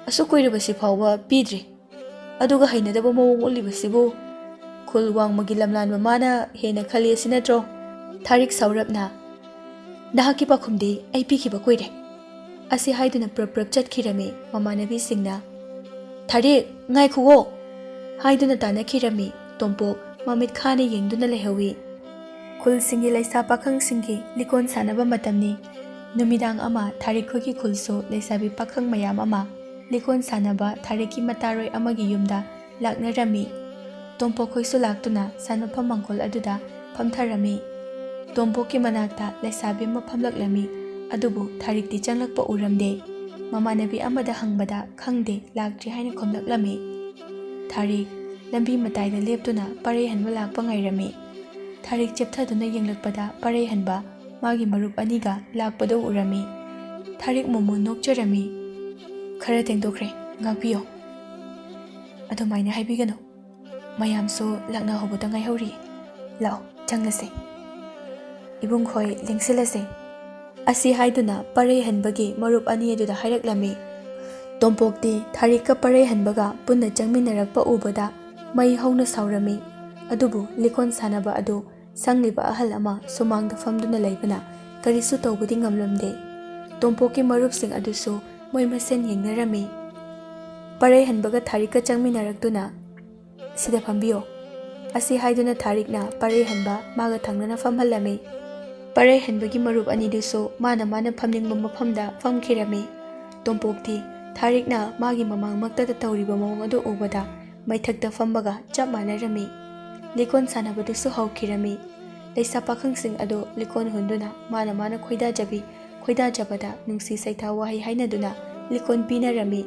ꯑꯁꯨꯛ ꯀꯨꯏꯔꯕꯁꯤ ꯐꯥꯎꯕ ꯄꯤꯗ꯭ꯔꯤ꯫ ꯑꯗꯨꯒ ꯍꯩꯅꯗꯕ ꯃꯑꯣꯡ ꯎꯠꯂꯤꯕꯁꯤꯕꯨ ꯈꯨꯜ ꯋꯥꯡꯃꯒꯤ ꯂꯝꯂꯥꯟꯕ ꯃꯥꯅ ꯍꯦꯟꯅ ꯈꯜꯂꯤ ꯑꯁꯤ ꯅꯠꯇ꯭ꯔꯣ?" ꯊꯥꯔꯤꯛ ꯁꯥꯎꯔꯞꯅ, "ꯅꯍꯥꯛꯀꯤ ꯄꯥꯎꯈꯨꯝꯗꯤ ꯑꯩ ꯄꯤꯈꯤꯕ ꯀꯨꯏꯔꯦ"꯫ ꯑꯁꯤ ꯍꯥꯏꯗꯨꯅ ꯄ꯭ꯔꯞ ꯄ꯭ꯔꯞ ꯆꯠꯈꯤꯔꯝꯃꯤ꯫ ꯃꯃꯥꯟꯅꯕꯤꯁꯤꯡꯅ, "ꯊꯥꯔꯤꯛ, ꯉꯥꯏꯈꯨꯑꯣ" ꯍꯥꯏꯗꯨꯅ ꯇꯥꯟꯅꯈꯤꯔꯝꯃꯤ꯫ ꯇꯣꯝꯄꯣꯛ ꯃꯃꯤꯠ ꯈꯥꯅ ꯌꯦꯡꯗꯨꯅ ꯂꯩꯍꯧꯏ꯫ ꯈꯨꯜꯁꯤꯡꯒꯤ ꯂꯩꯁꯥ ꯄꯥꯈꯪꯁꯤꯡꯒꯤ ꯂꯤꯀꯣꯟ ꯁꯥꯟꯅꯕ ꯃꯇꯝꯅꯤ꯫ ꯅꯨꯃꯤꯗꯥꯡ ꯑꯃ ꯊꯥꯔꯤꯛ ꯈꯣꯏꯒꯤ ꯈꯨꯜꯁꯨ ꯂꯩꯁꯥꯕꯤ ꯄꯥꯈꯪ ꯃꯌꯥꯝ ꯑꯃ ꯂꯤꯀꯣꯟ ꯁꯥꯟꯅꯕ ꯊꯥꯔꯤꯛꯀꯤ ꯃꯇꯥꯔꯣꯏ ꯑꯃꯒꯤ ꯌꯨꯝꯗ ꯂꯥꯛꯅꯔꯝꯃꯤ꯫ ꯇꯣꯝꯄꯣꯛ ꯈꯣꯏꯁꯨ ꯂꯥꯛꯇꯨꯅ ꯁꯥꯟꯅꯐꯝ ꯃꯥꯡꯒꯣꯜ ꯑꯗꯨꯗ ꯐꯝꯊꯔꯝꯃꯤ꯫ ꯇꯣꯝꯄꯣꯛꯀꯤ ꯃꯅꯥꯛꯇ ꯂꯩꯁꯥꯕꯤ ꯑꯃ ꯐꯝꯂꯛꯂꯝꯃꯤ꯫ ꯑꯗꯨꯕꯨ ꯊꯥꯔꯤꯛꯇꯤ ꯆꯪꯂꯛꯄ ꯎꯔꯝꯗꯦ꯫ ꯃꯃꯥꯟꯅꯕꯤ ꯑꯃꯗ ꯍꯪꯕꯗ ꯈꯪꯗꯦ, ꯂꯥꯛꯇ꯭ꯔꯤ ꯍꯥꯏꯅ ꯈꯨꯝꯂꯛꯂꯝꯃꯤ꯫ ꯊꯥꯔꯤꯛ ꯂꯝꯕꯤ ꯃꯇꯥꯏꯗ ꯂꯦꯞꯇꯨꯅ ꯄꯔꯩꯍꯟꯕ ꯂꯥꯛꯄ ꯉꯥꯏꯔꯝꯃꯤ꯫ ꯊꯥꯔꯤꯛ ꯆꯦꯞꯊꯗꯨꯅ ꯌꯦꯡꯂꯛꯄꯗ ꯄꯔꯩꯍꯟꯕ ꯃꯥꯒꯤ ꯃꯔꯨꯞ ꯑꯅꯤꯒ ꯂꯥꯛꯄꯗꯨ ꯎꯔꯝꯃꯤ꯫ ꯊꯥꯔꯤꯛ ꯃꯣꯃꯣꯟ ꯅꯣꯛꯆꯔꯝꯃꯤ꯫ "ꯈꯔ ꯇꯦꯡꯗꯣꯛꯈ꯭ꯔꯦ, ꯉꯥꯛꯄꯤꯌꯣ"꯫ "ꯑꯗꯨꯃꯥꯏꯅ ꯍꯥꯏꯕꯤꯒꯅꯨ, ꯃꯌꯥꯝꯁꯨ ꯂꯥꯛꯅꯍꯧꯕꯗ ꯉꯥꯏꯍꯧꯔꯤ꯫ ꯂꯥꯛꯑꯣ, ꯆꯪꯂꯁꯦ꯫ ꯏꯕꯨꯡꯈꯣꯏ, ꯂꯦꯡꯁꯤꯜꯂꯁꯦ"꯫ ꯑꯁꯤ ꯍꯥꯏꯗꯨꯅ ꯄꯔꯩꯍꯟꯕꯒꯤ ꯃꯔꯨꯞ ꯑꯅꯤ ꯑꯗꯨꯗ ꯍꯥꯏꯔꯛꯂꯝꯃꯤ꯫ ꯇꯣꯝꯄꯣꯛꯇꯤ ꯊꯥꯔꯤꯛꯀ ꯄꯔꯩꯍꯟꯕꯒ ꯄꯨꯟꯅ ꯆꯪꯃꯤꯟꯅꯔꯛꯄ ꯎꯕꯗ ꯃꯩ ꯍꯧꯅ ꯁꯥꯎꯔꯝꯃꯤ꯫ ꯑꯗꯨꯕꯨ ꯂꯤꯀꯣꯟ ꯁꯥꯟꯅꯕ ꯑꯗꯨ ꯁꯪꯂꯤꯕ ꯑꯍꯜ ꯑꯃ ꯁꯨꯃꯥꯡꯗ ꯐꯝꯗꯨꯅ ꯂꯩꯕꯅ ꯀꯔꯤꯁꯨ ꯇꯧꯕꯗꯤ ꯉꯝꯂꯝꯗꯦ꯫ ꯇꯣꯝꯄꯣꯛꯀꯤ ꯃꯔꯨꯞꯁꯤꯡ ꯑꯗꯨꯁꯨ ꯃꯣꯏ ꯃꯁꯦꯟ ꯌꯦꯡꯅꯔꯝꯃꯤ꯫ ꯄꯔꯩꯍꯟꯕꯒ ꯊꯥꯔꯤꯛꯀ ꯆꯪꯃꯤꯟꯅꯔꯛꯇꯨꯅ, "ꯁꯤꯗ ꯐꯝꯕꯤꯌꯣ" ꯑꯁꯤ ꯍꯥꯏꯗꯨꯅ ꯊꯥꯔꯤꯛꯅ ꯄꯔꯩꯍꯟꯕ ꯃꯥꯒ ꯊꯪꯅꯅ ꯐꯝꯍꯜꯂꯝꯃꯤ꯫ ꯄꯔꯩꯍꯟꯕꯒꯤ ꯃꯔꯨꯞ ꯑꯅꯤꯗꯨꯁꯨ ꯃꯥꯅ ꯃꯥꯅ ꯐꯝꯅꯤꯡꯕ ꯃꯐꯝꯗ ꯐꯝꯈꯤꯔꯝꯃꯤ꯫ ꯇꯣꯝꯄꯣꯛꯇꯤ ꯊꯥꯔꯤꯛꯅ ꯃꯥꯒꯤ ꯃꯃꯥꯡꯃꯛꯇꯗ ꯇꯧꯔꯤꯕ ꯃꯑꯣꯡ ꯑꯗꯨ ꯎꯕꯗ ꯃꯩꯊꯛꯇ ꯐꯝꯕꯒ ꯆꯞ ꯃꯥꯟꯅꯔꯝꯃꯤ꯫ ꯂꯤꯀꯣꯟ ꯁꯥꯟꯅꯕꯗꯨꯁꯨ ꯍꯧꯈꯤꯔꯝꯃꯤ꯫ ꯂꯩꯁꯥ ꯄꯥꯈꯪꯁꯤꯡ ꯑꯗꯨ ꯂꯤꯀꯣꯟ ꯍꯨꯟꯗꯨꯅ ꯃꯥꯅ ꯃꯥꯅ ꯈꯣꯏꯗꯥꯖꯕꯤ, ꯈꯣꯏꯗꯥꯖꯕꯗ ꯅꯨꯡꯁꯤ ꯁꯩꯊꯥ ꯋꯥꯍꯩ ꯍꯥꯏꯅꯗꯨꯅ ꯂꯤꯀꯣꯟ ꯄꯤꯅꯔꯝꯃꯤ꯫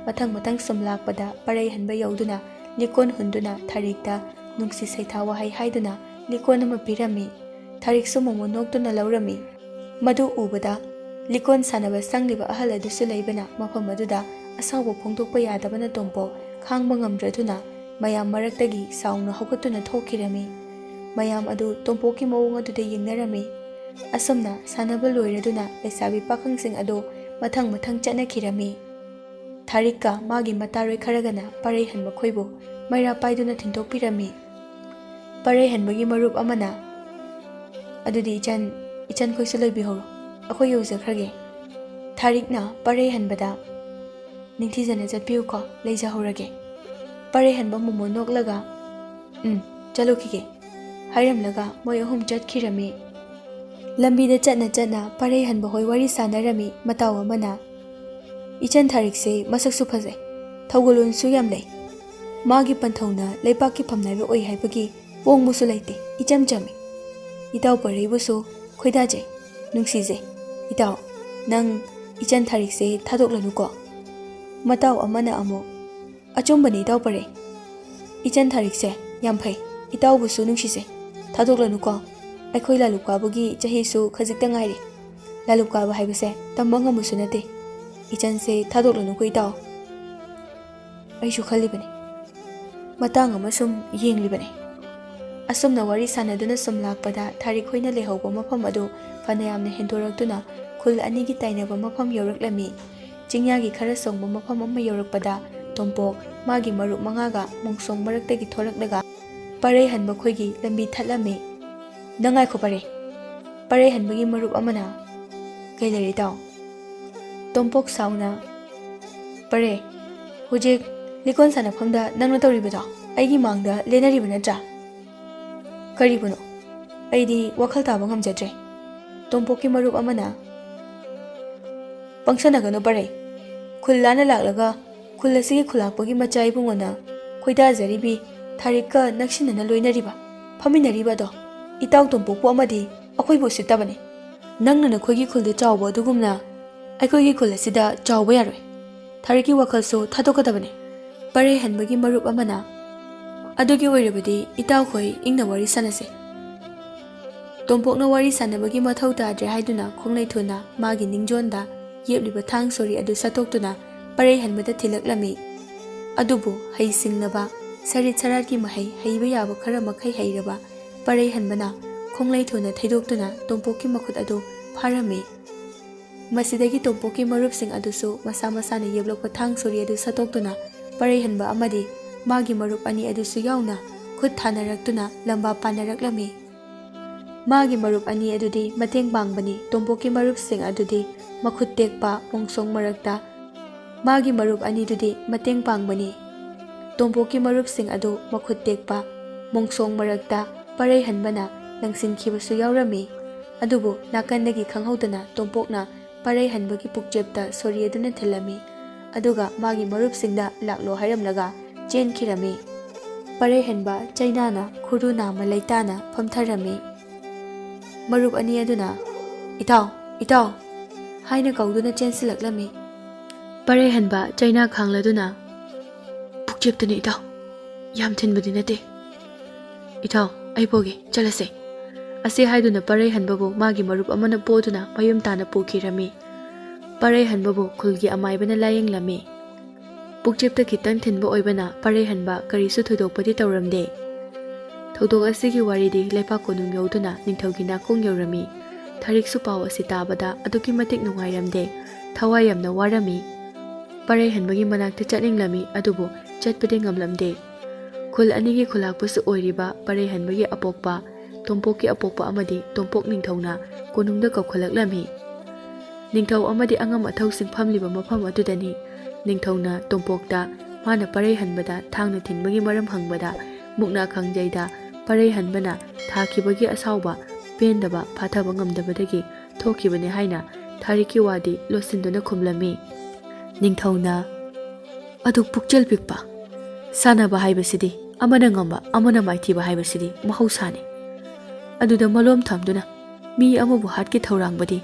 ꯃꯊꯪ ꯃꯊꯪ ꯁꯨꯝ ꯂꯥꯛꯄꯗ ꯄꯔꯩꯍꯟꯕ ꯌꯧꯗꯨꯅ ꯂꯤꯀꯣꯟ ꯍꯨꯟꯗꯨꯅ ꯊꯥꯔꯤꯛꯇ ꯅꯨꯡꯁꯤ ꯁꯩꯊꯥ ꯋꯥꯍꯩ ꯍꯥꯏꯗꯨꯅ ꯂꯤꯀꯣꯟ ꯑꯃ ꯄꯤꯔꯝꯃꯤ꯫ ꯊꯥꯔꯤꯛꯁꯨ ꯃꯣꯃꯣꯟ ꯅꯣꯛꯇꯨꯅ ꯂꯧꯔꯝꯃꯤ꯫ ꯃꯗꯨ ꯎꯕꯗ ꯂꯤꯀꯣꯟ ꯁꯥꯟꯅꯕ ꯆꯪꯂꯤꯕ ꯑꯍꯜ ꯑꯗꯨꯁꯨ ꯂꯩꯕꯅ ꯃꯐꯝ ꯑꯗꯨꯗ ꯑꯁꯥꯎꯕ ꯐꯣꯡꯗꯣꯛꯄ ꯌꯥꯗꯕꯅ ꯇꯣꯝꯄꯣꯛ ꯈꯥꯡꯕ ꯉꯝꯗ꯭ꯔꯗꯨꯅ ꯃꯌꯥꯝ ꯃꯔꯛꯇꯒꯤ ꯁꯥꯎꯅ ꯍꯧꯒꯠꯇꯨꯅ ꯊꯣꯛꯈꯤꯔꯝꯃꯤ꯫ ꯃꯌꯥꯝ ꯑꯗꯨ ꯇꯣꯝꯄꯣꯛꯀꯤ ꯃꯑꯣꯡ ꯑꯗꯨꯗ ꯌꯦꯡꯅꯔꯝꯃꯤ꯫ ꯑꯁꯨꯝꯅ ꯁꯥꯟꯅꯕ ꯂꯣꯏꯔꯗꯨꯅ ꯂꯩꯁꯥꯕꯤ ꯄꯥꯈꯪꯁꯤꯡ ꯑꯗꯨ ꯃꯊꯪ ꯃꯊꯪ ꯆꯠꯅꯈꯤꯔꯝꯃꯤ꯫ ꯊꯥꯔꯤꯛꯀ ꯃꯥꯒꯤ ꯃꯇꯥꯔꯣꯏ ꯈꯔꯒꯅ ꯄꯔꯩꯍꯟꯕ ꯈꯣꯏꯕꯨ ꯃꯩꯔꯥ ꯄꯥꯏꯗꯨꯅ ꯊꯤꯟꯗꯣꯛꯄꯤꯔꯝꯃꯤ꯫ ꯄꯔꯩꯍꯟꯕꯒꯤ ꯃꯔꯨꯞ ꯑꯃꯅ, "ꯑꯗꯨꯗꯤ ꯏꯆꯟ, ꯏꯆꯟ ꯈꯣꯏꯁꯨ ꯂꯩꯕꯤꯍꯧꯔꯣ, ꯑꯩꯈꯣꯏ ꯌꯧꯖꯈ꯭ꯔꯒꯦ"꯫ ꯊꯥꯔꯤꯛꯅ ꯄꯔꯩꯍꯟꯕꯗ, "ꯅꯤꯡꯊꯤꯖꯅ ꯆꯠꯄꯤꯌꯨꯀꯣ, ꯂꯩꯖꯍꯧꯔꯒꯦ"꯫ ꯄꯔꯩꯍꯟꯕ ꯃꯣꯃꯣꯟ ꯅꯣꯛꯂꯒ, "ꯎꯝ, ꯆꯠꯂꯨꯈꯤꯒꯦ" ꯍꯥꯏꯔꯝꯂꯒ ꯃꯣꯏ ꯑꯍꯨꯝ ꯆꯠꯈꯤꯔꯝꯃꯤ꯫ ꯂꯝꯕꯤꯗ ꯆꯠꯅ ꯆꯠꯅ ꯄꯔꯩꯍꯟꯕ ꯍꯣꯏ ꯋꯥꯔꯤ ꯁꯥꯟꯅꯔꯝꯃꯤ꯫ ꯃꯇꯥꯎ ꯑꯃꯅ, "ꯏꯆꯟ ꯊꯥꯔꯤꯛꯁꯦ ꯃꯁꯛꯁꯨ ꯐꯖꯩ, ꯊꯧꯒꯜꯂꯣꯟꯁꯨ ꯌꯥꯝ ꯂꯩ꯫ ꯃꯥꯒꯤ ꯄꯟꯊꯧꯅ ꯂꯩꯕꯥꯛꯀꯤ ꯐꯝꯅꯥꯏꯕ ꯑꯣꯏ ꯍꯥꯏꯕꯒꯤ ꯄꯣꯡꯕꯁꯨ ꯂꯩꯇꯦ, ꯏꯆꯝ ꯆꯝꯃꯤ꯫ ꯏꯇꯥꯎ ꯄꯔꯩꯕꯨꯁꯨ ꯈꯣꯏꯗꯥꯖꯩ, ꯅꯨꯡꯁꯤꯖꯩ꯫ ꯏꯇꯥꯎ, ꯅꯪ ꯏꯆꯟ ꯊꯥꯔꯤꯛꯁꯦ ꯊꯥꯗꯣꯛꯂꯅꯨꯀꯣ"꯫ ꯃꯇꯥꯎ ꯑꯃꯅ ꯑꯃꯨꯛ, "ꯑꯆꯨꯝꯕꯅꯤ ꯏꯇꯥꯎ ꯄꯔꯩ꯫ ꯏꯆꯟ ꯊꯥꯔꯤꯛꯁꯦ ꯌꯥꯝ ꯐꯩ, ꯏꯇꯥꯎꯕꯨꯁꯨ ꯅꯨꯡꯁꯤꯖꯩ꯫ ꯊꯥꯗꯣꯛꯂꯅꯨꯀꯣ꯫ ꯑꯩꯈꯣꯏ ꯂꯥꯂꯨꯞ ꯀꯥꯕꯒꯤ ꯆꯍꯤꯁꯨ ꯈꯖꯤꯛꯇ ꯉꯥꯏꯔꯦ꯫ ꯂꯥꯂꯨꯞ ꯀꯥꯕ ꯍꯥꯏꯕꯁꯦ ꯇꯝꯕ ꯉꯝꯕꯁꯨ ꯅꯠꯇꯦ꯫ ꯏꯆꯟꯁꯦ ꯊꯥꯗꯣꯛꯂꯅꯨꯀꯣ ꯏꯇꯥꯎ"꯫ "ꯑꯩꯁꯨ ꯈꯜꯂꯤꯕꯅꯤ꯫ ꯃꯇꯥꯡ ꯑꯃ ꯁꯨꯝ ꯌꯦꯡꯂꯤꯕꯅꯤ"꯫ ꯑꯁꯨꯝꯅ ꯋꯥꯔꯤ ꯁꯥꯟꯅꯗꯨꯅ ꯁꯨꯝ ꯂꯥꯛꯄꯗ ꯊꯥꯔꯤꯛ ꯍꯣꯏꯅ ꯂꯩꯍꯧꯕ ꯃꯐꯝ ꯑꯗꯨ ꯐꯅ ꯌꯥꯝꯅ ꯍꯦꯟꯗꯣꯔꯛꯇꯨꯅ ꯈꯨꯜ ꯑꯅꯤꯒꯤ ꯇꯥꯏꯅꯕ ꯃꯐꯝ ꯌꯧꯔꯛꯂꯝꯃꯤ꯫ ꯆꯤꯡꯌꯥꯒꯤ ꯈꯔ ꯁꯣꯡꯕ ꯃꯐꯝ ꯑꯃ ꯌꯧꯔꯛꯄꯗ ꯇꯣꯝꯄꯣꯛ ꯃꯥꯒꯤ ꯃꯔꯨꯞ ꯃꯉꯥꯒ ꯃꯣꯡꯁꯣꯡ ꯃꯔꯛꯇꯒꯤ ꯊꯣꯔꯛꯂꯒ ꯄꯔꯩ ꯍꯟꯕ ꯈꯣꯏꯒꯤ ꯂꯝꯕꯤ ꯊꯠꯂꯝꯃꯤ꯫ "ꯅꯪ ꯉꯥꯏꯈꯣ ꯄꯔꯩ"꯫ ꯄꯔꯩ ꯍꯟꯕꯒꯤ ꯃꯔꯨꯞ ꯑꯃꯅ, "ꯀꯩ ꯂꯩꯔꯦ ꯏꯇꯥꯎ?" ꯇꯣꯝꯄꯣꯛ ꯁꯥꯎꯅ, "ꯄꯔꯩ, ꯍꯧꯖꯤꯛ ꯂꯤꯀꯣꯟ ꯁꯥꯟꯅꯐꯝꯗ ꯅꯪꯅ ꯇꯧꯔꯤꯕꯗꯣ ꯑꯩꯒꯤ ꯃꯥꯡꯗ ꯂꯦꯟꯅꯔꯤꯕ ꯅꯠꯇ꯭ꯔꯥ? ꯀꯔꯤꯕꯨꯅꯣ? ꯑꯩꯗꯤ ꯋꯥꯈꯜ ꯇꯥꯕ ꯉꯝꯖꯗ꯭ꯔꯦ꯫ ꯇꯣꯝꯄꯣꯛꯀꯤ ꯃꯔꯨꯞ ꯑꯃꯅ, "ꯄꯪꯁꯟꯅꯒꯅꯨ ꯄꯔꯩ꯫ ꯈꯨꯜ ꯂꯥꯟꯅ ꯂꯥꯛꯂꯒ ꯈꯨꯜ ꯑꯁꯤꯒꯤ ꯈꯨꯂꯥꯛꯄꯒꯤ ꯃꯆꯥ ꯏꯕꯨꯡꯉꯣꯅ ꯈꯣꯏꯗꯥꯖꯔꯤꯕꯤ ꯊꯥꯔꯤꯛꯀ ꯅꯛꯁꯤꯟꯅꯅ ꯂꯣꯏꯅꯔꯤꯕ, ꯐꯝꯃꯤꯟꯅꯔꯤꯕ ꯑꯗꯣ ꯏꯇꯥꯎ ꯇꯣꯝꯄꯣꯛꯄꯨ ꯑꯃꯗꯤ ꯑꯩꯈꯣꯏꯕꯨ ꯎꯁꯤꯠꯇꯕꯅꯤ꯫ ꯅꯪꯅ ꯅꯈꯣꯏꯒꯤ ꯈꯨꯜꯗ ꯆꯥꯎꯕ ꯑꯗꯨꯒꯨꯝꯅ ꯑꯩꯈꯣꯏꯒꯤ ꯈꯨꯜ ꯑꯁꯤꯗ ꯆꯥꯎꯕ ꯌꯥꯔꯣꯏ꯫ ꯊꯥꯔꯤꯛꯀꯤ ꯋꯥꯈꯜꯁꯨ ꯊꯥꯗꯣꯛꯀꯗꯕꯅꯤ꯫" ꯄꯔꯩ ꯍꯟꯕꯒꯤ ꯃꯔꯨꯞ ꯑꯃꯅ, "ꯑꯗꯨꯒꯤ ꯑꯣꯏꯔꯕꯗꯤ ꯏꯇꯥꯎꯈꯣꯏ ꯏꯪꯅ ꯋꯥꯔꯤ ꯁꯥꯟꯅꯁꯦ꯫" ꯇꯣꯝꯄꯣꯛꯅ ꯋꯥꯔꯤ ꯁꯥꯟꯅꯕꯒꯤ ꯃꯊꯧ ꯇꯥꯗ꯭ꯔꯦ ꯍꯥꯏꯗꯨꯅ ꯈꯣꯡꯂꯩꯊꯣꯟꯅ ꯃꯥꯒꯤ ꯅꯤꯡꯖꯣꯟꯗ ꯌꯦꯞꯂꯤꯕ ꯊꯥꯡ ꯁꯣꯔꯤ ꯑꯗꯨ ꯁꯠꯇꯣꯛꯇꯨꯅ ꯄꯔꯩ ꯍꯟꯕꯗ ꯊꯤꯜꯂꯛꯂꯝꯃꯤ꯫ ꯑꯗꯨꯕꯨ ꯍꯩꯁꯤꯡꯂꯕ, ꯁꯔꯤꯠ ꯁꯔꯥꯠꯀꯤ ꯃꯍꯩ ꯍꯩꯕ ꯌꯥꯕ ꯈꯔ ꯃꯈꯩ ꯍꯩꯔꯕ ꯄꯔꯩ ꯍꯟꯕꯅ ꯈꯣꯡꯂꯩꯊꯣꯟꯅ ꯊꯩꯗꯣꯛꯇꯨꯅ ꯇꯣꯝꯄꯣꯛꯀꯤ ꯃꯈꯨꯠ ꯑꯗꯨ ꯐꯥꯔꯝꯃꯤ꯫ ꯃꯁꯤꯗꯒꯤ ꯇꯣꯝꯄꯣꯛꯀꯤ ꯃꯔꯨꯞꯁꯤꯡ ꯑꯗꯨꯁꯨ ꯃꯁꯥ ꯃꯁꯥꯅ ꯌꯦꯞꯂꯛꯄ ꯊꯥꯡ ꯁꯣꯔꯤ ꯑꯗꯨ ꯁꯠꯇꯣꯛꯇꯨꯅ ꯄꯔꯩꯍꯟꯕ ꯑꯃꯗꯤ ꯃꯥꯒꯤ ꯃꯔꯨꯞ ꯑꯅꯤ ꯑꯗꯨꯁꯨ ꯌꯥꯎꯅ ꯈꯨꯠ ꯊꯥꯅꯔꯛꯇꯨꯅ ꯂꯝꯕꯥ ꯄꯥꯟꯅꯔꯛꯂꯝꯃꯤ꯫ ꯃꯥꯒꯤ ꯃꯔꯨꯞ ꯑꯅꯤ ꯑꯗꯨꯗꯤ ꯃꯇꯦꯡ ꯄꯥꯡꯕꯅꯤ ꯇꯣꯝꯄꯣꯛꯀꯤ ꯃꯔꯨꯞꯁꯤꯡ ꯑꯗꯨꯗꯤ ꯃꯈꯨꯠ ꯇꯦꯛꯄ ꯃꯣꯡꯁꯣꯡ ꯃꯔꯛꯇ꯫ ꯃꯥꯒꯤ ꯃꯔꯨꯞ ꯑꯅꯤꯗꯨꯗꯤ ꯃꯇꯦꯡ ꯄꯥꯡꯕꯅꯤ ꯇꯣꯝꯄꯣꯛꯀꯤ ꯃꯔꯨꯞꯁꯤꯡ ꯑꯗꯨ ꯃꯈꯨꯠ ꯇꯦꯛꯄ ꯃꯣꯡꯁꯣꯡ ꯃꯔꯛꯇ ꯄꯔꯩꯍꯟꯕꯅ ꯂꯪꯁꯤꯟꯈꯤꯕꯁꯨ ꯌꯥꯎꯔꯝꯃꯤ꯫ ꯑꯗꯨꯕꯨ ꯅꯥꯀꯟꯗꯒꯤ ꯈꯪꯍꯧꯗꯅ ꯇꯣꯝꯄꯣꯛꯅ ꯄꯔꯩꯍꯟꯕꯒꯤ ꯄꯨꯛꯆꯦꯞꯇ ꯁꯣꯔꯤ ꯑꯗꯨꯅ ꯊꯤꯜꯂꯝꯃꯤ꯫ ꯑꯗꯨꯒ ꯃꯥꯒꯤ ꯃꯔꯨꯞꯁꯤꯡꯗ ꯂꯥꯛꯂꯣ ꯍꯥꯏꯔꯝꯂꯒ ꯆꯦꯟꯈꯤꯔꯝꯃꯤ꯫ ꯄꯔꯩꯍꯟꯕ ꯆꯩꯅꯥꯅ ꯈꯨꯔꯨ ꯅꯥꯝꯃ ꯂꯩꯇꯥꯅ ꯐꯝꯊꯔꯝꯃꯤ꯫ ꯃꯔꯨꯞ ꯑꯅꯤ ꯑꯗꯨꯅ, "ꯏꯇꯥꯎ, ꯏꯇꯥꯎ" ꯍꯥꯏꯅ ꯀꯧꯗꯨꯅ ꯆꯦꯟꯁꯤꯜꯂꯛꯂꯝꯃꯤ꯫ ꯄꯔꯩꯍꯟꯕ ꯆꯩꯅꯥ ꯈꯥꯡꯂꯗꯨꯅ, "ꯄꯨꯛꯆꯦꯞꯇꯅꯤ ꯏꯇꯥꯎ, ꯌꯥꯝ ꯊꯤꯟꯕꯗꯤ ꯅꯠꯇꯦ꯫ ꯏꯇꯥꯎ, ꯑꯩ ꯄꯣꯒꯦ, ꯆꯠꯂꯁꯦ" ꯑꯁꯤ ꯍꯥꯏꯗꯨꯅ ꯄꯔꯩꯍꯟꯕꯕꯨ ꯃꯥꯒꯤ ꯃꯔꯨꯞ ꯑꯃꯅ ꯄꯣꯗꯨꯅ ꯃꯌꯨꯝ ꯇꯥꯅ ꯄꯨꯈꯤꯔꯝꯃꯤ꯫ ꯄꯔꯩꯍꯟꯕꯕꯨ ꯈꯨꯜꯒꯤ ꯑꯃꯥꯏꯕꯅ ꯂꯥꯌꯦꯡꯂꯝꯃꯤ꯫ ꯄꯨꯛꯆꯦꯞꯇ ꯈꯤꯇꯪ ꯊꯤꯟꯕ ꯑꯣꯏꯕꯅ ꯄꯔꯩꯍꯟꯕ ꯀꯔꯤꯁꯨ ꯊꯣꯏꯗꯣꯛꯄꯗꯤ ꯇꯧꯔꯝꯗꯦ꯫ ꯊꯧꯗꯣꯛ ꯑꯁꯤꯒꯤ ꯋꯥꯔꯤꯗꯤ ꯂꯩꯄꯥꯛ ꯀꯣꯅꯨꯡ ꯌꯧꯗꯨꯅ ꯅꯤꯡꯊꯧꯒꯤ ꯅꯥꯀꯣꯡ ꯌꯧꯔꯝꯃꯤ꯫ ꯊꯥꯔꯤꯛꯁꯨ ꯄꯥꯎ ꯑꯁꯤ ꯇꯥꯕꯗ ꯑꯗꯨꯛꯀꯤ ꯃꯇꯤꯛ ꯅꯨꯡꯉꯥꯏꯔꯝꯗꯦ꯫ ꯊꯋꯥꯏ ꯌꯥꯝꯅ ꯋꯥꯔꯝꯃꯤ꯫ ꯄꯔꯩꯍꯟꯕꯒꯤ ꯃꯅꯥꯛꯇ ꯆꯠꯅꯤꯡꯂꯝꯃꯤ, ꯑꯗꯨꯕꯨ ꯆꯠꯄꯗꯤ ꯉꯝꯂꯝꯗꯦ꯫ ꯈꯨꯜ ꯑꯅꯤꯒꯤ ꯈꯨꯂꯥꯛꯄꯁꯨ ꯑꯣꯏꯔꯤꯕ ꯄꯔꯩꯍꯟꯕꯒꯤ ꯑꯄꯣꯛꯄ, ꯇꯣꯝꯄꯣꯛꯀꯤ ꯑꯄꯣꯛꯄ ꯑꯃꯗꯤ ꯇꯣꯝꯄꯣꯛ ꯅꯤꯡꯊꯧꯅ ꯀꯣꯅꯨꯡꯗ ꯀꯧꯈꯠꯂꯛꯂꯝꯃꯤ꯫ ꯅꯤꯡꯊꯧ ꯑꯃꯗꯤ ꯑꯉꯝ ꯑꯊꯧꯁꯤꯡ ꯐꯝꯂꯤꯕ ꯃꯐꯝ ꯑꯗꯨꯗꯅꯤ ꯅꯤꯡꯊꯧꯅ ꯇꯣꯝꯄꯣꯛꯇ ꯃꯥꯅ ꯄꯔꯩꯍꯟꯕꯗ ꯊꯥꯡꯅ ꯊꯤꯟꯕꯒꯤ ꯃꯔꯝ ꯍꯪꯕꯗ, ꯃꯨꯛꯅꯥ ꯈꯥꯡꯖꯩꯗ ꯄꯔꯩꯍꯟꯕꯅ ꯊꯥꯈꯤꯕꯒꯤ ꯑꯁꯥꯎꯕ, ꯄꯦꯟꯗꯕ ꯐꯥꯊꯕ ꯉꯝꯗꯕꯗꯒꯤ ꯊꯣꯛꯈꯤꯕꯅꯤ ꯍꯥꯏꯅ ꯊꯥꯔꯤꯛꯀꯤ ꯋꯥꯗꯤ ꯂꯣꯠꯁꯤꯟꯗꯨꯅ ꯈꯨꯝꯂꯝꯃꯤ꯫ ꯅꯤꯡꯊꯧꯅ, "ꯑꯗꯨ ꯄꯨꯛꯆꯦꯜ ꯄꯤꯛꯄ, ꯁꯥꯟꯅꯕ ꯍꯥꯏꯕꯁꯤꯗꯤ ꯑꯃꯅ ꯉꯝꯕ, ꯑꯃꯅ ꯃꯥꯏꯊꯤꯕ ꯍꯥꯏꯕꯁꯤꯗꯤ ꯃꯍꯧꯁꯥꯅꯤ꯫ ꯑꯗꯨꯗ ꯃꯂꯣꯝ ꯊꯝꯗꯨꯅ ꯃꯤ ꯑꯃꯕꯨ ꯍꯥꯠꯀꯦ ꯊꯧꯔꯥꯡꯕꯗꯤ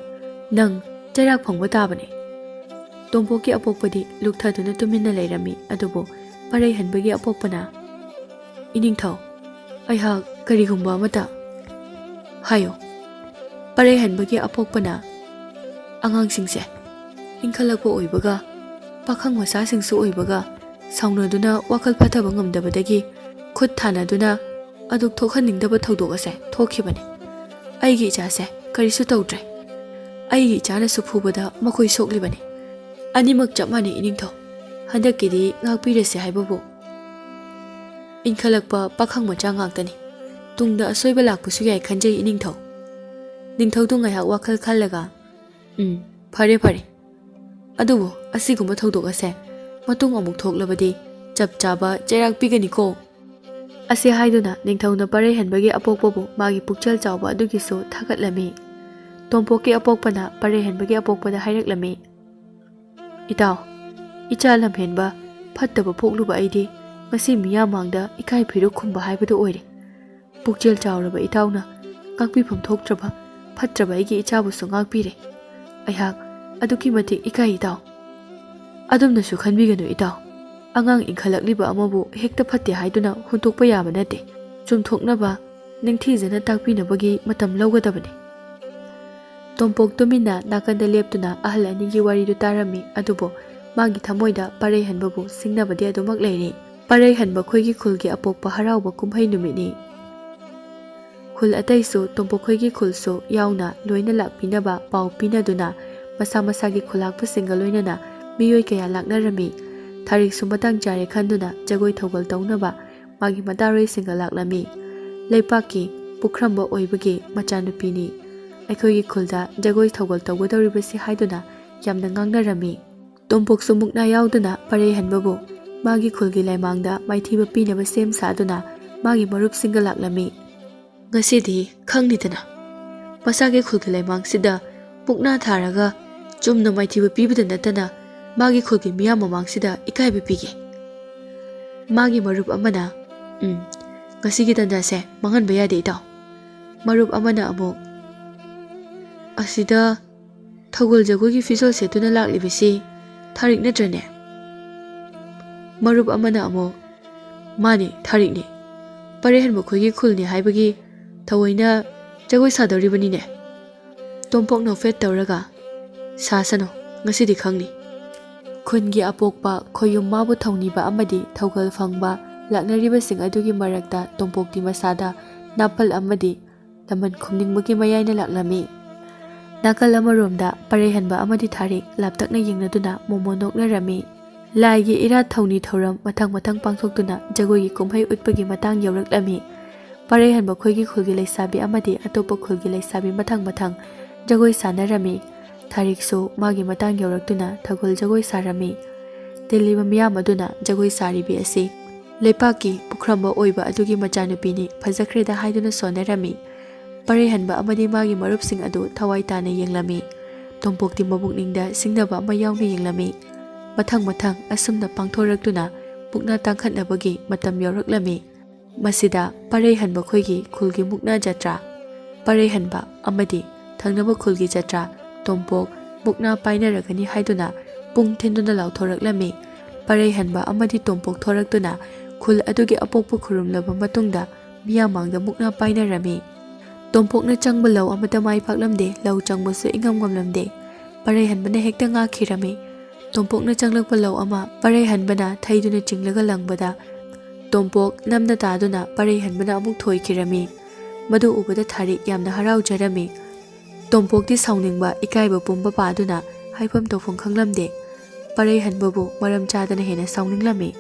ꯅꯪ ꯆꯩꯔꯥꯛ ꯐꯪꯕ ꯇꯥꯕꯅꯤ꯫" ꯇꯣꯝꯄꯣꯛꯀꯤ ꯑꯄꯣꯛꯄꯗꯤ ꯂꯨꯛꯊꯗꯨꯅ ꯇꯨꯃꯤꯟꯅ ꯂꯩꯔꯝꯃꯤ꯫ ꯑꯗꯨꯕꯨ ꯄꯔꯩꯍꯟꯕꯒꯤ ꯑꯄꯣꯛꯄꯅ, "ꯏꯅꯤꯡꯊꯧ, ꯑꯩꯍꯥꯛ ꯀꯔꯤꯒꯨꯝꯕ ꯑꯃꯇ ꯍꯥꯏꯌꯨ꯫" ꯄꯔꯩꯍꯟꯕꯒꯤ ꯑꯄꯣꯛꯄꯅ, "ꯑꯉꯥꯡꯁꯤꯡꯁꯦ ꯏꯟꯈꯠꯂꯛꯄ ꯑꯣꯏꯕꯒ, ꯄꯥꯈꯪ ꯃꯆꯥꯁꯤꯡꯁꯨ ꯑꯣꯏꯕꯒ, ꯁꯥꯎꯅꯗꯨꯅ ꯋꯥꯈꯜ ꯐꯊꯕ ꯉꯝꯗꯕꯗꯒꯤ ꯈꯨꯠ ꯊꯥꯅꯗꯨꯅ ꯑꯗꯨꯛ ꯊꯣꯛꯍꯟꯅꯤꯡꯗꯕ ꯊꯧꯗꯣꯛ ꯑꯁꯦ ꯊꯣꯛꯈꯤꯕꯅꯤ꯫ ꯑꯩꯒꯤ ꯏꯆꯥꯁꯦ ꯀꯔꯤꯁꯨ ꯇꯧꯗ꯭ꯔꯦ꯫ ꯑꯩꯒꯤ ꯏꯆꯥꯅꯁꯨ ꯐꯨꯕꯗ ꯃꯈꯣꯏ ꯁꯣꯛꯂꯤꯕꯅꯤ꯫ ꯑꯅꯤꯃꯛ ꯆꯞ ꯃꯥꯟꯅꯩ ꯏꯅꯤꯡꯊꯧ꯫ ꯍꯟꯗꯛꯀꯤꯗꯤ ꯉꯥꯛꯄꯤꯔꯁꯦ ꯍꯥꯏꯕꯕꯨ ꯏꯟꯈꯠꯂꯛꯄ ꯄꯥꯈꯪ ꯃꯆꯥ ꯉꯥꯛꯇꯅꯤ꯫ ꯇꯨꯡꯗ ꯑꯁꯣꯏꯕ ꯂꯥꯛꯄꯁꯨ ꯌꯥꯏ ꯈꯟꯖꯩ ꯏꯅꯤꯡꯊꯧ꯫" ꯅꯤꯡꯊꯧꯗꯨ ꯉꯥꯏꯍꯥꯛ ꯋꯥꯈꯜ ꯈꯜꯂꯒ, "ꯎꯝ, ꯐꯔꯦ ꯐꯔꯦ꯫ ꯑꯗꯨꯕꯨ ꯑꯁꯤꯒꯨꯝꯕ ꯊꯧꯗꯣꯛ ꯑꯁꯦ ꯃꯇꯨꯡ ꯑꯃꯨꯛ ꯊꯣꯛꯂꯕꯗꯤ ꯆꯞ ꯆꯥꯕ ꯆꯩꯔꯥꯛ ꯄꯤꯒꯅꯤꯀꯣ꯫" ꯑꯁꯤ ꯍꯥꯏꯗꯨꯅ ꯅꯤꯡꯊꯧꯅ ꯄꯔꯩꯍꯟꯕꯒꯤ ꯑꯄꯣꯛꯄꯕꯨ ꯃꯥꯒꯤ ꯄꯨꯛꯆꯦꯜ ꯆꯥꯎꯕ ꯑꯗꯨꯒꯤꯁꯨ ꯊꯥꯒꯠꯂꯝꯃꯤ꯫ ꯇꯣꯝꯄꯣꯛꯀꯤ ꯑꯄꯣꯛꯄꯅ ꯄꯔꯩꯍꯟꯕꯒꯤ ꯑꯄꯣꯛꯄꯗ ꯍꯥꯏꯔꯛꯂꯝꯃꯤ, "ꯏꯇꯥꯎ, ꯏꯆꯥ ꯂꯝꯍꯦꯟꯕ, ꯐꯠꯇꯕ ꯄꯣꯛꯂꯨꯕ ꯑꯩꯗꯤ ꯉꯁꯤ ꯃꯤꯌꯥꯝ ꯃꯥꯡꯗ ꯏꯀꯥꯏ ꯐꯤꯔꯨꯛ ꯈꯨꯝꯕ ꯍꯥꯏꯕꯗꯨ ꯑꯣꯏꯔꯦ꯫ ꯄꯨꯛꯆꯦꯜ ꯆꯥꯎꯔꯕ ꯏꯇꯥꯎꯅ ꯉꯥꯛꯄꯤꯐꯝ ꯊꯣꯛꯇ꯭ꯔꯕ ꯐꯠꯇ꯭ꯔꯕ ꯑꯩꯒꯤ ꯏꯆꯥꯕꯨꯁꯨ ꯉꯥꯛꯄꯤꯔꯦ꯫ ꯑꯩꯍꯥꯛ ꯑꯗꯨꯛꯀꯤ ꯃꯇꯤꯛ ꯏꯀꯥꯏ ꯏꯇꯥꯎ꯫ ꯑꯗꯨꯝꯅꯁꯨ ꯈꯟꯕꯤꯒꯅꯨ ꯏꯇꯥꯎ꯫ ꯑꯉꯥꯡ ꯏꯟꯈꯠꯂꯛꯂꯤꯕ ꯑꯃꯕꯨ ꯍꯦꯛꯇ ꯐꯠꯇꯦ ꯍꯥꯏꯗꯨꯅ ꯍꯨꯟꯗꯣꯛꯄ ꯌꯥꯕ ꯅꯠꯇꯦ꯫ ꯆꯨꯝꯊꯣꯛꯅꯕ, ꯅꯤꯡꯊꯤꯖꯅ ꯇꯥꯛꯄꯤꯅꯕꯒꯤ ꯃꯇꯝ ꯂꯧꯒꯗꯕꯅꯤ꯫" ꯇꯣꯝꯄꯣꯛ ꯇꯨꯃꯤꯟꯅ ꯅꯥꯀꯟꯗ ꯂꯦꯞꯇꯨꯅ ꯑꯍꯜ ꯑꯅꯤꯒꯤ ꯋꯥꯔꯤꯗꯨ ꯇꯥꯔꯝꯃꯤ꯫ ꯑꯗꯨꯕꯨ ꯃꯥꯒꯤ ꯊꯃꯣꯏꯗ ꯄꯔꯩꯍꯟꯕꯕꯨ ꯁꯤꯡꯅꯕꯗꯤ ꯑꯗꯨꯃꯛ ꯂꯩꯔꯤ꯫ ꯄꯔꯩꯍꯟꯕ ꯈꯣꯏꯒꯤ ꯈꯨꯜꯒꯤ ꯑꯄꯣꯛꯄ ꯍꯔꯥꯎꯕ ꯀꯨꯝꯍꯩ ꯅꯨꯃꯤꯠꯅꯤ꯫ ꯈꯨꯜ ꯑꯇꯩꯁꯨ, ꯇꯣꯝꯄꯣꯛ ꯈꯣꯏꯒꯤ ꯈꯨꯜꯁꯨ ꯌꯥꯎꯅ ꯂꯣꯏꯅ ꯂꯥꯛꯄꯤꯅꯕ ꯄꯥꯎ ꯄꯤꯅꯗꯨꯅ ꯃꯁꯥ ꯃꯁꯥꯒꯤ ꯈꯨꯂꯥꯛꯄꯁꯤꯡꯒ ꯂꯣꯏꯅꯅ ꯃꯤꯑꯣꯏ ꯀꯌꯥ ꯂꯥꯛꯅꯔꯝꯃꯤ꯫ ꯊꯥꯔꯤꯛꯁꯨ ꯃꯇꯥꯡ ꯆꯥꯔꯦ ꯈꯟꯗꯨꯅ ꯖꯒꯣꯏ ꯊꯧꯒꯜ ꯇꯧꯅꯕ ꯃꯥꯒꯤ ꯃꯇꯥꯔꯣꯏꯁꯤꯡꯒ ꯂꯥꯛꯂꯝꯃꯤ꯫ ꯂꯩꯄꯥꯛꯀꯤ ꯄꯨꯈ꯭ꯔꯝꯕ ꯑꯣꯏꯕꯒꯤ ꯃꯆꯥꯅꯨꯄꯤꯅꯤ꯫ ꯑꯩꯈꯣꯏꯒꯤ ꯈꯨꯜꯗ ꯖꯒꯣꯏ ꯊꯧꯒꯜ ꯇꯧꯒꯗꯧꯔꯤꯕꯁꯤ ꯍꯥꯏꯗꯨꯅ ꯌꯥꯝꯅ ꯉꯥꯡꯅꯔꯝꯃꯤ꯫ ꯇꯣꯝꯄꯣꯛꯁꯨ ꯃꯨꯛꯅꯥ ꯌꯥꯎꯗꯅ ꯄꯔꯩꯍꯟꯕꯕꯨ ꯃꯥꯒꯤ ꯈꯨꯜꯒꯤ ꯂꯩꯃꯥꯡꯗ ꯃꯥꯏꯊꯤꯕ ꯄꯤꯅꯕ ꯁꯦꯝ ꯁꯥꯗꯨꯅ ꯃꯥꯒꯤ ꯃꯔꯨꯞꯁꯤꯡꯒ ꯂꯥꯛꯂꯝꯃꯤ꯫ "ꯉꯁꯤꯗꯤ ꯈꯪꯂꯤꯗꯅ, ꯃꯁꯥꯒꯤ ꯈꯨꯜꯒꯤ ꯂꯩꯃꯥꯡꯁꯤꯗ ꯃꯨꯛꯅꯥ ꯊꯥꯔꯒ ꯆꯨꯝꯅ ꯃꯥꯏꯊꯤꯕ ꯄꯤꯕꯗ ꯅꯠꯇꯅ ꯃꯥꯒꯤ ꯈꯨꯜꯒꯤ ꯃꯤꯌꯥꯝ ꯃꯃꯥꯡꯁꯤꯗ ꯏꯀꯥꯏꯕ ꯄꯤꯒꯦ꯫" ꯃꯥꯒꯤ ꯃꯔꯨꯞ ꯑꯃꯅ, "ꯎꯝ, ꯉꯁꯤꯒꯤ ꯇꯥꯟꯖꯥꯁꯦ ꯃꯥꯡꯍꯟꯕ ꯌꯥꯗꯦ, ꯏꯇꯥꯎ꯫" ꯃꯔꯨꯞ ꯑꯃꯅ ꯑꯃꯨꯛ, "ꯑꯁꯤꯗ ꯊꯧꯒꯜ ꯖꯒꯣꯏꯒꯤ ꯐꯤꯖꯣꯜ ꯁꯦꯠꯇꯨꯅ ꯂꯥꯛꯂꯤꯕꯁꯤ ꯊꯥꯔꯤꯛ ꯅꯠꯇ꯭ꯔꯅꯦ?" ꯃꯔꯨꯞ ꯑꯃꯅ ꯑꯃꯨꯛ, "ꯃꯥꯅꯤ, ꯊꯥꯔꯤꯛꯅꯤ꯫ ꯄꯔꯩꯍꯟꯕ ꯈꯣꯏꯒꯤ ꯈꯨꯜꯅꯤ ꯍꯥꯏꯕꯒꯤ ꯊꯑꯣꯏꯅ ꯖꯒꯣꯏ ꯁꯥꯗꯧꯔꯤꯕꯅꯤꯅꯦ꯫" ꯇꯣꯝꯄꯣꯛ ꯅꯣꯛꯐꯦꯠ ꯇꯧꯔꯒ, "ꯁꯥꯁꯅꯨ, ꯉꯁꯤꯗꯤ ꯈꯪꯅꯤ꯫" ꯈꯨꯟꯒꯤ ꯑꯄꯣꯛꯄ ꯈꯣꯌꯨꯝ ꯃꯥꯕꯨ ꯊꯧꯅꯤꯕ ꯑꯃꯗꯤ ꯊꯧꯒꯜ ꯐꯪꯕ ꯂꯥꯛꯅꯔꯤꯕꯁꯤꯡ ꯑꯗꯨꯒꯤ ꯃꯔꯛꯇ ꯇꯣꯝꯄꯣꯛꯇꯤ ꯃꯁꯥꯗ ꯅꯥꯄꯜ ꯑꯃꯗꯤ ꯂꯃꯟ ꯈꯨꯝꯅꯤꯡꯕꯒꯤ ꯃꯌꯥꯏꯅ ꯂꯥꯛꯂꯝꯃꯤ꯫ ꯅꯥꯀꯜ ꯑꯃꯔꯣꯝꯗ ꯄꯔꯩꯍꯟꯕ ꯑꯃꯗꯤ ꯊꯥꯔꯤꯛ ꯂꯥꯞꯇꯛꯅ ꯌꯦꯡꯅꯗꯨꯅ ꯃꯣꯃꯣꯟ ꯅꯣꯛꯅꯔꯝꯃꯤ꯫ ꯂꯥꯏꯒꯤ ꯏꯔꯥꯠ ꯊꯧꯅꯤ ꯊꯧꯔꯝ ꯃꯊꯪ ꯃꯊꯪ ꯄꯥꯡꯊꯣꯛꯇꯨꯅ ꯖꯒꯣꯏꯒꯤ ꯀꯨꯝꯍꯩ ꯎꯠꯄꯒꯤ ꯃꯇꯥꯡ ꯌꯧꯔꯛꯂꯝꯃꯤ꯫ ꯄꯔꯩꯍꯟꯕ ꯈꯣꯏꯒꯤ ꯈꯨꯜꯒꯤ ꯂꯩꯁꯥꯕꯤ ꯑꯃꯗꯤ ꯑꯇꯣꯞꯄ ꯈꯨꯜꯒꯤ ꯂꯩꯁꯥꯕꯤ ꯃꯊꯪ ꯃꯊꯪ ꯖꯒꯣꯏ ꯁꯥꯅꯔꯝꯃꯤ꯫ ꯊꯥꯔꯤꯛꯁꯨ ꯃꯥꯒꯤ ꯃꯇꯥꯡ ꯌꯧꯔꯛꯇꯨꯅ ꯊꯧꯒꯜ ꯖꯒꯣꯏ ꯁꯥꯔꯝꯃꯤ꯫ ꯇꯤꯜꯂꯤꯕ ꯃꯤꯌꯥꯝ ꯑꯗꯨꯅ ꯖꯒꯣꯏ ꯁꯥꯔꯤꯕꯤ ꯑꯁꯤ ꯂꯩꯄꯥꯛꯀꯤ ꯄꯨꯈ꯭ꯔꯝꯕ ꯑꯣꯏꯕ ꯑꯗꯨꯒꯤ ꯃꯆꯥꯅꯨꯄꯤꯅꯤ, ꯐꯖꯈ꯭ꯔꯦꯗ ꯍꯥꯏꯗꯨꯅ ꯁꯣꯟꯅꯔꯝꯃꯤ꯫ ꯄꯔꯩꯍꯟꯕ ꯑꯃꯗꯤ ꯃꯥꯒꯤ ꯃꯔꯨꯞꯁꯤꯡ ꯑꯗꯨ ꯊꯋꯥꯏ ꯇꯥꯅ ꯌꯦꯡꯂꯝꯃꯤ꯫ ꯇꯣꯝꯄꯣꯛꯇꯤ ꯃꯕꯨꯛꯅꯤꯡꯗ ꯁꯤꯡꯅꯕ ꯑꯃ ꯌꯥꯎꯅ ꯌꯦꯡꯂꯝꯃꯤ꯫ ꯃꯊꯪ ꯃꯊꯪ ꯑꯁꯨꯝꯅ ꯄꯥꯡꯊꯣꯔꯛꯇꯨꯅ ꯃꯨꯛꯅꯥ ꯇꯥꯡꯈꯠꯅꯕꯒꯤ ꯃꯇꯝ ꯌꯧꯔꯛꯂꯝꯃꯤ꯫ ꯃꯁꯤꯗ ꯄꯔꯩꯍꯟꯕ ꯈꯣꯏꯒꯤ ꯈꯨꯜꯒꯤ ꯃꯨꯛꯅꯥ ꯖꯇ꯭ꯔꯥ, ꯄꯔꯩꯍꯟꯕ ꯑꯃꯗꯤ ꯊꯪꯅꯕ ꯈꯨꯜꯒꯤ ꯖꯇ꯭ꯔꯥ, ꯇꯣꯝꯄꯣꯛ ꯃꯨꯛꯅꯥ ꯄꯥꯏꯅꯔꯒꯅꯤ ꯍꯥꯏꯗꯨꯅ ꯄꯨꯡ ꯊꯤꯟꯗꯨꯅ ꯂꯥꯎꯊꯣꯔꯛꯂꯝꯃꯤ꯫ ꯄꯔꯩꯍꯟꯕ ꯑꯃꯗꯤ ꯇꯣꯝꯄꯣꯛ ꯊꯣꯔꯛꯇꯨꯅ ꯈꯨꯜ ꯑꯗꯨꯒꯤ ꯑꯄꯣꯛꯄ ꯈꯨꯔꯨꯝꯂꯕ ꯃꯇꯨꯡꯗ ꯃꯤꯌꯥꯝ ꯃꯥꯡꯗ ꯃꯨꯛꯅꯥ ꯄꯥꯏꯅꯔꯝꯃꯤ꯫ ꯇꯣꯝꯄꯣꯛꯅ ꯆꯪꯕ ꯂꯧ ꯑꯃꯠꯇ ꯃꯥꯏ ꯄꯥꯛꯂꯝꯗꯦ, ꯂꯧ ꯆꯪꯕꯁꯨ ꯏꯉꯝ ꯉꯝꯂꯝꯗꯦ꯫ ꯄꯔꯩꯍꯟꯕꯅ ꯍꯦꯛꯇ ꯉꯥꯛꯈꯤꯔꯝꯃꯤ꯫ ꯇꯣꯝꯄꯣꯛꯅ ꯆꯪꯂꯛꯄ ꯂꯧ ꯑꯃ ꯄꯔꯩꯍꯟꯕꯅ ꯊꯩꯗꯨꯅ ꯆꯤꯡꯂꯒ ꯂꯪꯕꯗ ꯇꯣꯝꯄꯣꯛ ꯅꯝꯅ ꯇꯥꯗꯨꯅ ꯄꯔꯩꯍꯟꯕꯅ ꯑꯃꯨꯛ ꯊꯣꯏꯈꯤꯔꯝꯃꯤ꯫ ꯃꯗꯨ ꯎꯕꯗ ꯊꯥꯔꯤꯛ ꯌꯥꯝꯅ ꯍꯔꯥꯎꯖꯔꯝꯃꯤ꯫ ꯇꯣꯝꯄꯣꯛꯇꯤ ꯁꯥꯎꯅꯤꯡꯕ, ꯏꯀꯥꯏꯕ ꯄꯨꯝꯕ ꯄꯥꯗꯨꯅ ꯍꯥꯏꯐꯝ ꯇꯧꯐꯝ ꯈꯪꯂꯝꯗꯦ꯫ ꯄꯔꯩꯍꯟꯕꯕꯨ ꯃꯔꯝ ꯆꯥꯗꯅ ꯍꯦꯟꯅ ꯁꯥꯎꯅꯤꯡꯂꯝꯃꯤ꯫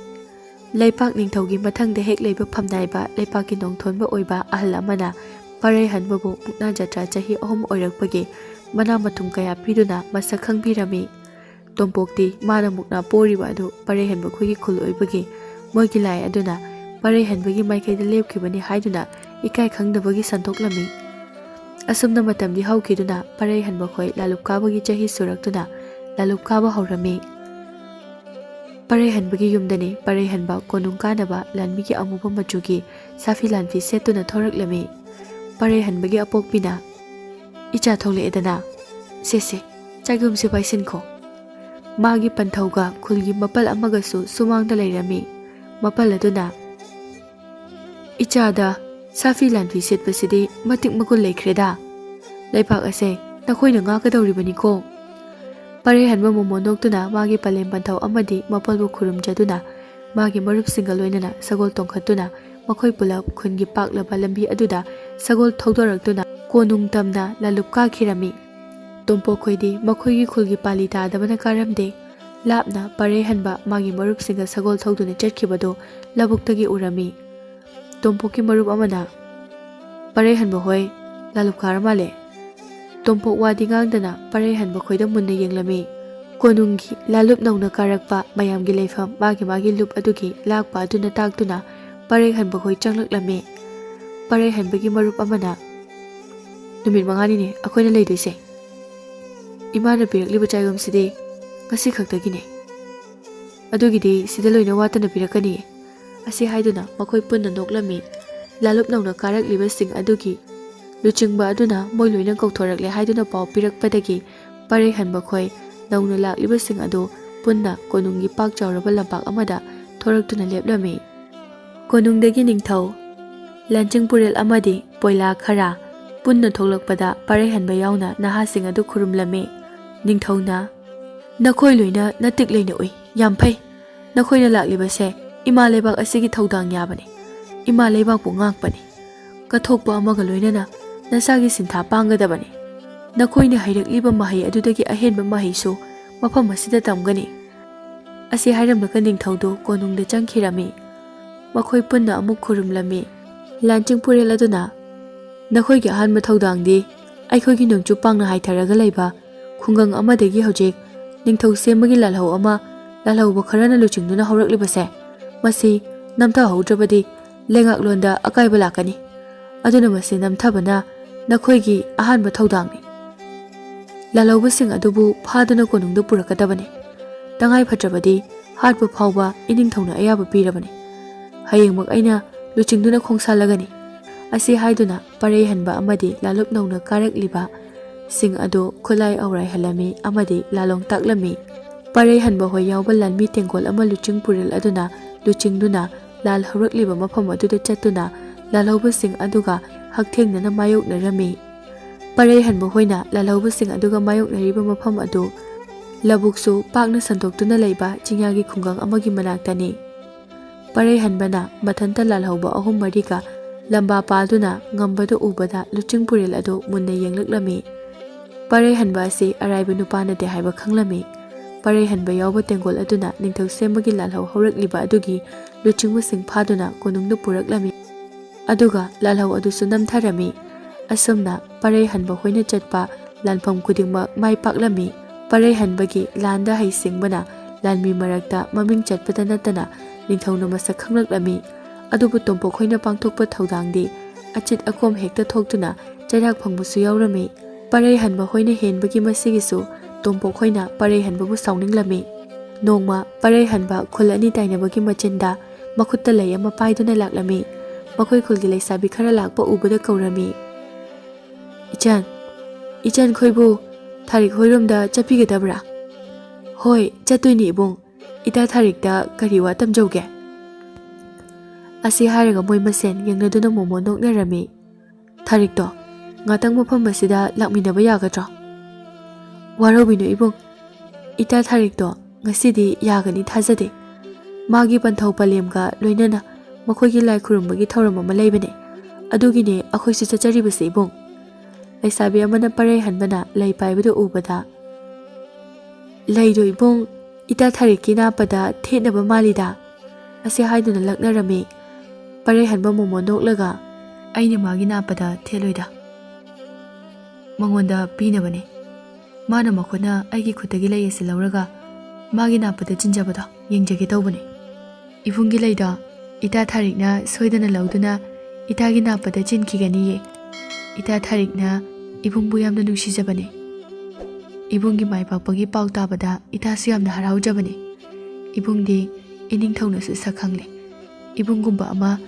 ꯂꯩꯄꯥꯛ ꯅꯤꯡꯊꯧꯒꯤ ꯃꯊꯪꯗ ꯍꯦꯛ ꯂꯩꯕ ꯐꯝꯅꯥꯏꯕ ꯂꯩꯄꯥꯛꯀꯤ ꯅꯣꯡꯊꯣꯟꯕ ꯑꯣꯏꯕ ꯑꯍꯜ ꯑꯃꯅ ꯄꯔꯩꯍꯟꯕꯕꯨ ꯃꯨꯛꯅꯥ ꯖꯇ꯭ꯔꯥ ꯆꯍꯤ ꯑꯍꯨꯝ ꯑꯣꯏꯔꯛꯄꯒꯤ ꯃꯅꯥ ꯃꯊꯨꯝ ꯀꯌꯥ ꯄꯤꯗꯨꯅ ꯃꯁꯛ ꯈꯪꯕꯤꯔꯝꯃꯤ꯫ ꯇꯣꯝꯄꯣꯛꯇꯤ ꯃꯥꯅ ꯃꯨꯛꯅꯥ ꯄꯣꯔꯤꯕ ꯑꯗꯨ ꯄꯔꯩꯍꯟꯕ ꯈꯣꯏꯒꯤ ꯈꯨꯜ ꯑꯣꯏꯕꯒꯤ ꯃꯣꯏꯒꯤ ꯂꯥꯏ ꯑꯗꯨꯅ ꯄꯔꯩꯍꯟꯕꯒꯤ ꯃꯥꯏꯀꯩꯗ ꯂꯦꯞꯈꯤꯕꯅꯤ ꯍꯥꯏꯗꯨꯅ ꯏꯀꯥꯏ ꯈꯪꯗꯕꯒꯤ ꯁꯟꯗꯣꯛꯂꯝꯃꯤ꯫ ꯑꯁꯨꯝꯅ ꯃꯇꯝꯗꯤ ꯍꯧꯈꯤꯗꯨꯅ ꯄꯔꯩꯍꯟꯕ ꯈꯣꯏ ꯂꯥꯂꯨꯞ ꯀꯥꯕꯒꯤ ꯆꯍꯤ ꯁꯨꯔꯛꯇꯨꯅ ꯂꯥꯂꯨꯞ ꯀꯥꯕ ꯍꯧꯔꯝꯃꯤ꯫ ꯄꯔꯩꯍꯟꯕꯒꯤ ꯌꯨꯝꯗꯅꯤ ꯄꯔꯩꯍꯟꯕ ꯀꯣꯅꯨꯡ ꯀꯥꯅꯕ ꯂꯥꯟꯃꯤꯒꯤ ꯑꯃꯨꯕ ꯃꯆꯨꯒꯤ ꯁꯥꯐꯤ ꯂꯥꯟꯐꯤ ꯁꯦꯠꯇꯨꯅ ꯊꯣꯔꯛꯂꯝꯃꯤ꯫ ꯄꯔꯩꯍꯟꯕꯒꯤ ꯑꯄꯣꯛꯄꯤꯅ, "ꯏꯆꯥ ꯊꯣꯛꯂꯛꯑꯦꯗꯅ, ꯁꯦ ꯁꯦ, ꯆꯥꯛꯌꯨꯝꯁꯦ ꯄꯥꯏꯁꯤꯟꯈꯣ"꯫ ꯃꯥꯒꯤ ꯄꯟꯊꯧꯒ ꯈꯨꯜꯒꯤ ꯃꯄꯜ ꯑꯃꯒꯁꯨ ꯁꯨꯃꯥꯡꯗ ꯂꯩꯔꯝꯃꯤ꯫ ꯃꯄꯜ ꯑꯗꯨꯅ, "ꯏꯆꯥꯗ ꯁꯥꯐꯤ ꯂꯥꯟꯐꯤ ꯁꯦꯠꯄꯁꯤꯗꯤ ꯃꯇꯤꯛ ꯃꯒꯨꯟ ꯂꯩꯈ꯭ꯔꯦꯗ꯫ ꯂꯩꯕꯥꯛ ꯑꯁꯦ ꯅꯈꯣꯏꯅ ꯉꯥꯛꯀꯗꯧꯔꯤꯕꯅꯤꯀꯣ"꯫ ꯄꯔꯩꯍꯟꯕ ꯃꯣꯃꯣꯟ ꯅꯣꯛꯇꯨꯅ ꯃꯥꯒꯤ ꯄꯂꯦꯝ ꯄꯟꯊꯧ ꯑꯃꯗꯤ ꯃꯄꯜꯕꯨ ꯈꯨꯔꯨꯝꯖꯗꯨꯅ ꯃꯥꯒꯤ ꯃꯔꯨꯞꯁꯤꯡꯒ ꯂꯣꯏꯅꯅ ꯁꯒꯣꯜ ꯇꯣꯡꯈꯠꯇꯨꯅ ꯃꯈꯣꯏ ꯄꯨꯂꯞ ꯈꯨꯟꯒꯤ ꯄꯥꯛꯂꯕ ꯂꯝꯕꯤ ꯑꯗꯨꯗ ꯁꯒꯣꯜ ꯊꯧꯗꯣꯔꯛꯇꯨꯅ ꯀꯣꯅꯨꯡ ꯇꯝꯅ ꯂꯥꯂꯨꯞ ꯀꯥꯈꯤꯔꯝꯃꯤ꯫ ꯇꯣꯝꯄꯣꯛꯈꯣꯏꯗꯤ ꯃꯈꯣꯏꯒꯤ ꯈꯨꯜꯒꯤ ꯄꯥꯂꯤ ꯇꯥꯗꯕꯅ ꯀꯥꯔꯝꯗꯦ꯫ ꯂꯥꯞꯅ ꯄꯔꯩꯍꯟꯕ ꯃꯥꯒꯤ ꯃꯔꯨꯞꯁꯤꯡꯒ ꯁꯒꯣꯜ ꯊꯧꯗꯨꯅ ꯆꯠꯈꯤꯕꯗꯨ ꯂꯧꯕꯨꯛꯇꯒꯤ ꯎꯔꯝꯃꯤ꯫ ꯇꯣꯝꯄꯣꯛꯀꯤ ꯃꯔꯨꯞ ꯑꯃꯅ, "ꯄꯔꯩꯍꯟꯕ ꯍꯣꯏ ꯂꯥꯂꯨꯞ ꯀꯥꯔ ꯃꯥꯜꯂꯦ"꯫ ꯇꯣꯝꯄꯣꯛ ꯋꯥꯗꯤ ꯉꯥꯡꯗꯅ ꯄꯔꯩꯍꯟꯕ ꯈꯣꯏꯗ ꯃꯨꯟꯅ ꯌꯦꯡꯂꯝꯃꯤ꯫ ꯀꯣꯅꯨꯡꯒꯤ ꯂꯥꯂꯨꯞ ꯅꯧꯅ ꯀꯥꯔꯛꯄ ꯃꯌꯥꯝꯒꯤ ꯂꯩꯐꯝ ꯃꯥꯒꯤ ꯃꯥꯒꯤ ꯂꯨꯞ ꯑꯗꯨꯒꯤ ꯂꯥꯛꯄ ꯑꯗꯨꯅ ꯇꯥꯛꯇꯨꯅ ꯄꯔꯩꯍꯟꯕ ꯈꯣꯏ ꯆꯪꯂꯛꯂꯝꯃꯤ꯫ ꯄꯔꯩꯍꯟꯕꯒꯤ ꯃꯔꯨꯞ ꯑꯃꯅ, "ꯅꯨꯃꯤꯠ ꯃꯉꯥꯅꯤꯅꯦ ꯑꯩꯈꯣꯏꯅ ꯂꯩꯗꯣꯏꯁꯦ꯫ ꯏꯃꯥꯅ ꯄꯤꯔꯛꯂꯤꯕ ꯆꯥꯌꯣꯝꯁꯤꯗꯤ ꯉꯁꯤ ꯈꯛꯇꯒꯤꯅꯦ꯫ ꯑꯗꯨꯒꯤꯗꯤ ꯁꯤꯗ ꯂꯣꯏꯅ ꯋꯥꯠꯇꯅ ꯄꯤꯔꯛꯀꯅꯤ"꯫ ꯑꯁꯤ ꯍꯥꯏꯗꯨꯅ ꯃꯈꯣꯏ ꯄꯨꯟꯅ ꯅꯣꯛꯂꯝꯃꯤ꯫ ꯂꯥꯂꯨꯞ ꯅꯧꯅ ꯀꯥꯔꯛꯂꯤꯕꯁꯤꯡ ꯑꯗꯨꯒꯤ ꯂꯨꯆꯤꯡꯕ ꯑꯗꯨꯅ ꯃꯣꯏ ꯂꯣꯏꯅ ꯀꯧꯊꯣꯔꯛꯂꯦ ꯍꯥꯏꯗꯨꯅ ꯄꯥꯎ ꯄꯤꯔꯛꯄꯗꯒꯤ ꯄꯔꯩꯍꯟꯕ ꯈꯣꯏ ꯅꯧꯅ ꯂꯥꯛꯂꯤꯕꯁꯤꯡ ꯑꯗꯨ ꯄꯨꯟꯅ ꯀꯣꯅꯨꯡꯒꯤ ꯄꯥꯛ ꯆꯥꯎꯔꯕ ꯂꯝꯄꯥꯛ ꯑꯃꯗ ꯊꯣꯔꯛꯇꯨꯅ ꯂꯦꯞꯂꯝꯃꯤ꯫ ꯀꯣꯅꯨꯡꯗꯒꯤ ꯅꯤꯡꯊꯧ, ꯂꯥꯟꯆꯤꯡ ꯄꯨꯔꯦꯜ ꯑꯃꯗꯤ ꯄꯣꯏꯂꯥ ꯈꯔ ꯄꯨꯟꯅ ꯊꯣꯛꯂꯛꯄꯗ ꯄꯔꯩꯍꯟꯕ ꯌꯥꯎꯅ ꯅꯍꯥꯁꯤꯡ ꯑꯗꯨ ꯈꯨꯔꯨꯝꯂꯝꯃꯤ꯫ ꯅꯤꯡꯊꯧꯅ, "ꯅꯈꯣꯏ ꯂꯣꯏꯅ ꯅꯇꯤꯛ ꯂꯩꯅ ꯎꯏ, ꯌꯥꯝ ꯐꯩ꯫ ꯅꯈꯣꯏꯅ ꯂꯥꯛꯂꯤꯕꯁꯦ ꯏꯃꯥ ꯂꯩꯕꯥꯛ ꯑꯁꯤꯒꯤ ꯊꯧꯗꯥꯡ ꯌꯥꯕꯅꯤ, ꯏꯃꯥ ꯂꯩꯕꯥꯛꯄꯨ ꯉꯥꯛꯄꯅꯤ꯫ ꯀꯠꯊꯣꯛꯄ ꯑꯃꯒ ꯂꯣꯏꯅꯅ ꯅꯆꯥꯒꯤ ꯁꯤꯟꯊꯥ ꯄꯥꯡꯒꯗꯕꯅꯤ꯫ ꯅꯈꯣꯏꯅ ꯍꯩꯔꯛꯂꯤꯕ ꯃꯍꯩ ꯑꯗꯨꯗꯒꯤ ꯑꯍꯦꯟꯕ ꯃꯍꯩꯁꯨ ꯃꯐꯝ ꯑꯁꯤꯗ ꯇꯝꯒꯅꯤ"꯫ ꯑꯁꯤ ꯍꯥꯏꯔꯝꯂꯒ ꯅꯤꯡꯊꯧꯗꯨ ꯀꯣꯅꯨꯡꯗ ꯆꯪꯈꯤꯔꯝꯃꯤ꯫ ꯃꯈꯣꯏ ꯄꯨꯟꯅ ꯑꯃꯨꯛ ꯈꯨꯔꯨꯝꯂꯝꯃꯤ꯫ ꯂꯥꯟꯆꯤꯡ ꯄꯨꯔꯦꯜ ꯑꯗꯨꯅ, "ꯅꯈꯣꯏꯒꯤ ꯑꯍꯥꯟꯕ ꯊꯧꯗꯥꯡꯗꯤ ꯑꯩꯈꯣꯏꯒꯤ ꯅꯣꯡꯆꯨꯞ ꯄꯥꯡꯅ ꯍꯥꯏꯊꯔꯒ ꯂꯩꯕ ꯈꯨꯡꯒꯪ ꯑꯃꯗꯒꯤ ꯍꯧꯖꯤꯛ ꯅꯤꯡꯊꯧ ꯁꯦꯝꯕꯒꯤ ꯂꯥꯜꯍꯧ ꯑꯃ ꯂꯥꯜꯍꯧꯕ ꯈꯔꯅ ꯂꯨꯆꯤꯡꯗꯨꯅ ꯍꯧꯔꯛꯂꯤꯕꯁꯦ, ꯃꯁꯤ ꯅꯝꯊꯍꯧꯗ꯭ꯔꯕꯗꯤ ꯂꯩꯉꯥꯛꯂꯣꯟꯗ ꯑꯀꯥꯏꯕ ꯂꯥꯛꯀꯅꯤ꯫ ꯑꯗꯨꯅ ꯃꯁꯤ ꯅꯝꯊꯕꯅ ꯅꯈꯣꯏꯒꯤ ꯑꯍꯥꯟꯕ ꯊꯧꯗꯥꯡꯅꯤ꯫ ꯂꯥꯜꯍꯧꯕꯁꯤꯡ ꯑꯗꯨꯕꯨ ꯐꯥꯗꯨꯅ ꯀꯣꯅꯨꯡꯗ ꯄꯨꯔꯛꯀꯗꯕꯅꯤ꯫ ꯇꯉꯥꯏ ꯐꯗ꯭ꯔꯕꯗꯤ ꯍꯥꯠꯄ ꯐꯥꯎꯕ ꯏꯅꯤꯡꯊꯧꯅ ꯑꯌꯥꯕ ꯄꯤꯔꯕꯅꯤ꯫ ꯍꯌꯦꯡꯃꯛ ꯑꯩꯅ ꯂꯨꯆꯤꯡꯗꯨꯅ ꯈꯣꯡꯁꯥꯜꯂꯒꯅꯤ꯫ ꯑꯁꯤ ꯍꯥꯏꯗꯨꯅ ꯄꯔꯩꯍꯟꯕ ꯑꯃꯗꯤ ꯂꯥꯂꯨꯞ ꯅꯧꯅ ꯀꯥꯔꯛꯂꯤꯕ ꯁꯤꯡ ꯑꯗꯨ ꯈꯨꯠꯂꯥꯏ ꯑꯧꯔꯥꯏꯍꯜꯂꯝꯃꯤ ꯑꯃꯗꯤ ꯂꯥꯂꯣꯡ ꯇꯥꯛꯂꯝꯃꯤ꯫ ꯄꯔꯩꯍꯟꯕ ꯍꯣꯏ ꯌꯥꯎꯕ ꯂꯥꯟꯃꯤ ꯇꯦꯡꯒꯣꯜ ꯑꯃ ꯂꯨꯆꯤꯡ ꯄꯨꯔꯦꯜ ꯑꯗꯨꯅ ꯂꯨꯆꯤꯡꯗꯨꯅ ꯂꯥꯜ ꯍꯧꯔꯛꯂꯤꯕ ꯃꯐꯝ ꯑꯗꯨꯗ ꯆꯠꯇꯨꯅ ꯂꯥꯜꯍꯧꯕꯁꯤꯡ ꯑꯗꯨꯒ ꯍꯛꯊꯦꯡꯅꯅ ꯃꯥꯌꯣꯛꯅꯔꯝꯃꯤ꯫ ꯄꯔꯩꯍꯟꯕ ꯍꯣꯏꯅ ꯂꯥꯜꯍꯧꯕꯁꯤꯡ ꯑꯗꯨꯒ ꯃꯥꯌꯣꯛꯅꯔꯤꯕ ꯃꯐꯝ ꯑꯗꯨ ꯂꯧꯕꯨꯛꯁꯨ ꯄꯥꯛꯅ ꯁꯟꯗꯣꯛꯇꯨꯅ ꯂꯩꯕ ꯆꯤꯡꯌꯥꯒꯤ ꯈꯨꯡꯒꯪ ꯑꯃꯒꯤ ꯃꯅꯥꯛꯇꯅꯤ꯫ ꯄꯔꯩꯍꯟꯕꯅ ꯃꯊꯟꯇ ꯂꯥꯜꯍꯧꯕ ꯑꯍꯨꯝ ꯃꯔꯤꯒ ꯂꯝꯕꯥ ꯄꯥꯗꯨꯅ ꯉꯝꯕꯗꯨ ꯎꯕꯗ ꯂꯨꯆꯤꯡ ꯄꯨꯔꯦꯜ ꯑꯗꯨ ꯃꯨꯟꯅ ꯌꯦꯡꯂꯛꯂꯝꯃꯤ꯫ ꯄꯔꯩꯍꯟꯕ ꯑꯁꯤ ꯑꯔꯥꯏꯕ ꯅꯨꯄꯥ ꯅꯠꯇꯦ ꯍꯥꯏꯕ ꯈꯪꯂꯝꯃꯤ꯫ ꯄꯔꯩꯍꯟꯕ ꯌꯥꯎꯕ ꯇꯦꯡꯒꯣꯜ ꯑꯗꯨꯅ ꯅꯤꯡꯊꯧ ꯁꯦꯝꯕꯒꯤ ꯂꯥꯜꯍꯧ ꯍꯧꯔꯛꯂꯤꯕ ꯑꯗꯨꯒꯤ ꯂꯨꯆꯤꯡꯕꯁꯤꯡ ꯐꯥꯗꯨꯅ ꯀꯣꯅꯨꯡꯗ ꯄꯨꯔꯛꯂꯝꯃꯤ꯫ ꯑꯗꯨꯒ ꯂꯥꯜꯍꯧ ꯑꯗꯨꯁꯨ ꯅꯝꯊꯔꯝꯃꯤ꯫ ꯑꯁꯨꯝꯅ ꯄꯔꯩꯍꯟꯕ ꯍꯣꯏꯅ ꯆꯠꯄ ꯂꯥꯟꯐꯝ ꯈꯨꯗꯤꯡꯃꯛ ꯃꯥꯏ ꯄꯥꯛꯂꯝꯃꯤ꯫ ꯄꯔꯩꯍꯟꯕꯒꯤ ꯂꯥꯟꯗ ꯍꯩꯁꯤꯡꯕꯅ ꯂꯥꯟꯃꯤ ꯃꯔꯛꯇ ꯃꯃꯤꯡ ꯆꯠꯄꯗ ꯅꯠꯇꯅ ꯅꯤꯡꯊꯧꯅ ꯃꯁꯛ ꯈꯪꯂꯛꯂꯝꯃꯤ꯫ ꯑꯗꯨꯕꯨ ꯇꯣꯝꯄꯣꯛ ꯍꯣꯏꯅ ꯄꯥꯡꯊꯣꯛꯄ ꯊꯧꯗꯥꯡꯗꯤ ꯑꯆꯤꯠ ꯑꯀꯣꯝ ꯍꯦꯛꯇ ꯊꯣꯛꯇꯨꯅ ꯆꯩꯔꯥꯛ ꯐꯪꯕꯁꯨ ꯌꯥꯎꯔꯝꯃꯤ꯫ ꯄꯔꯩꯍꯟꯕ ꯍꯣꯏꯅ ꯍꯦꯟꯕꯒꯤ ꯃꯁꯤꯒꯤꯁꯨ ꯇꯣꯝꯄꯣꯛ ꯍꯣꯏꯅ ꯄꯔꯩꯍꯟꯕꯕꯨ ꯁꯥꯎꯅꯤꯡꯂꯝꯃꯤ꯫ ꯅꯣꯡꯃ ꯄꯔꯩꯍꯟꯕ ꯈꯨꯜ ꯑꯅꯤ ꯇꯥꯏꯅꯕꯒꯤ ꯃꯆꯤꯟꯗ ꯃꯈꯨꯠꯇ ꯂꯩ ꯑꯃ ꯄꯥꯏꯗꯨꯅ ꯂꯥꯛꯂꯝꯃꯤ꯫ ꯃꯈꯣꯏ ꯈꯨꯜꯒꯤ ꯂꯩꯁꯥꯕꯤ ꯈꯔ ꯂꯥꯛꯄ ꯎꯕꯗ ꯀꯧꯔꯝꯃꯤ꯫ "ꯏꯆꯟ, ꯏꯆꯟ ꯈꯣꯏꯕꯨ ꯊꯥꯔꯤꯛ ꯍꯣꯏꯔꯣꯝꯗ ꯆꯠꯄꯤꯒꯗꯕ꯭ꯔꯥ?" "ꯍꯣꯏ, ꯆꯠꯇꯣꯏꯅꯤ ꯏꯕꯨꯡ꯫ ꯏꯇꯥ ꯊꯥꯔꯤꯛꯇ ꯀꯔꯤ ꯋꯥ ꯇꯝꯖꯧꯒꯦ?" ꯑꯁꯤ ꯍꯥꯏꯔꯒ ꯃꯣꯏ ꯃꯁꯦꯟ ꯌꯦꯡꯅꯗꯨꯅ ꯃꯣꯃꯣꯟ ꯅꯣꯛꯅꯔꯝꯃꯤ꯫ "ꯊꯥꯔꯤꯛꯇꯣ ꯉꯥꯛꯇꯪ ꯃꯐꯝ ꯑꯁꯤꯗ ꯂꯥꯛꯃꯤꯟꯅꯕ ꯌꯥꯒꯗ꯭ꯔꯣ?" "ꯋꯥꯔꯧꯕꯤꯅꯨ ꯏꯕꯨꯡ, ꯏꯇꯥ ꯊꯥꯔꯤꯛꯇꯣ ꯉꯁꯤꯗꯤ ꯌꯥꯒꯅꯤ ꯊꯥꯖꯗꯦ꯫ ꯃꯥꯒꯤ ꯄꯟꯊꯧ ꯄꯂꯦꯝꯒ ꯂꯣꯏꯅꯅ ꯃꯈꯣꯏꯒꯤ ꯂꯥꯏ ꯈꯨꯔꯨꯝꯕꯒꯤ ꯊꯧꯔꯝ ꯑꯃ ꯂꯩꯕꯅꯦ꯫ ꯑꯗꯨꯒꯤꯅꯦ ꯑꯩꯈꯣꯏꯁꯨ ꯆꯠꯆꯔꯤꯕꯁꯦ ꯏꯕꯨꯡ꯫" ꯂꯩꯁꯥꯕꯤ ꯑꯃꯅ ꯄꯔꯩꯍꯟꯕꯅ ꯂꯩ ꯄꯥꯏꯕꯗꯨ ꯎꯕꯗ, "ꯂꯩꯗꯣ ꯏꯕꯨꯡ, ꯏꯇꯥ ꯊꯥꯔꯤꯛꯀꯤ ꯅꯥꯞꯄꯗ ꯊꯦꯠꯅꯕ ꯃꯥꯜꯂꯤꯗ?" ꯑꯁꯤ ꯍꯥꯏꯗꯨꯅ ꯂꯛꯅꯔꯝꯃꯤ꯫ ꯄꯔꯩꯍꯟꯕ ꯃꯣꯃꯣꯟ ꯅꯣꯛꯂꯒ, "ꯑꯩꯅ ꯃꯥꯒꯤ ꯅꯥꯞꯄꯗ ꯊꯦꯠꯂꯣꯏꯗ꯫ ꯃꯉꯣꯟꯗ ꯄꯤꯅꯕꯅꯦ꯫ ꯃꯥꯅ ꯃꯈꯨꯠꯅ ꯑꯩꯒꯤ ꯈꯨꯠꯇꯒꯤ ꯂꯩ ꯑꯁꯤ ꯂꯧꯔꯒ ꯃꯥꯒꯤ ꯅꯥꯞꯄꯗ ꯆꯤꯟꯖꯕꯗꯣ ꯌꯦꯡꯖꯒꯦ ꯇꯧꯕꯅꯤ꯫ ꯏꯕꯨꯡꯒꯤ ꯂꯩꯗꯣ ꯏꯇꯥ ꯊꯥꯔꯤꯛꯅ ꯁꯣꯏꯗꯅ ꯂꯧꯗꯨꯅ ꯏꯇꯥꯒꯤ ꯅꯥꯞꯄꯗ ꯆꯤꯟꯈꯤꯒꯅꯤꯌꯦ꯫ ꯏꯇꯥ ꯊꯥꯔꯤꯛꯅ ꯏꯕꯨꯡꯕꯨ ꯌꯥꯝꯅ ꯅꯨꯡꯁꯤꯖꯕꯅꯦ꯫ ꯏꯕꯨꯡꯒꯤ ꯃꯥꯏ ꯄꯥꯛꯄꯒꯤ ꯄꯥꯎ ꯇꯥꯕꯗ ꯏꯇꯥꯁꯨ ꯌꯥꯝꯅ ꯍꯔꯥꯎꯖꯕꯅꯦ꯫ ꯏꯕꯨꯡꯗꯤ ꯏꯅꯤꯡꯊꯧꯅꯁꯨ ꯁꯛ ꯈꯪꯂꯦ꯫ ꯏꯕꯨꯡꯒꯨꯝꯕ ꯑꯃ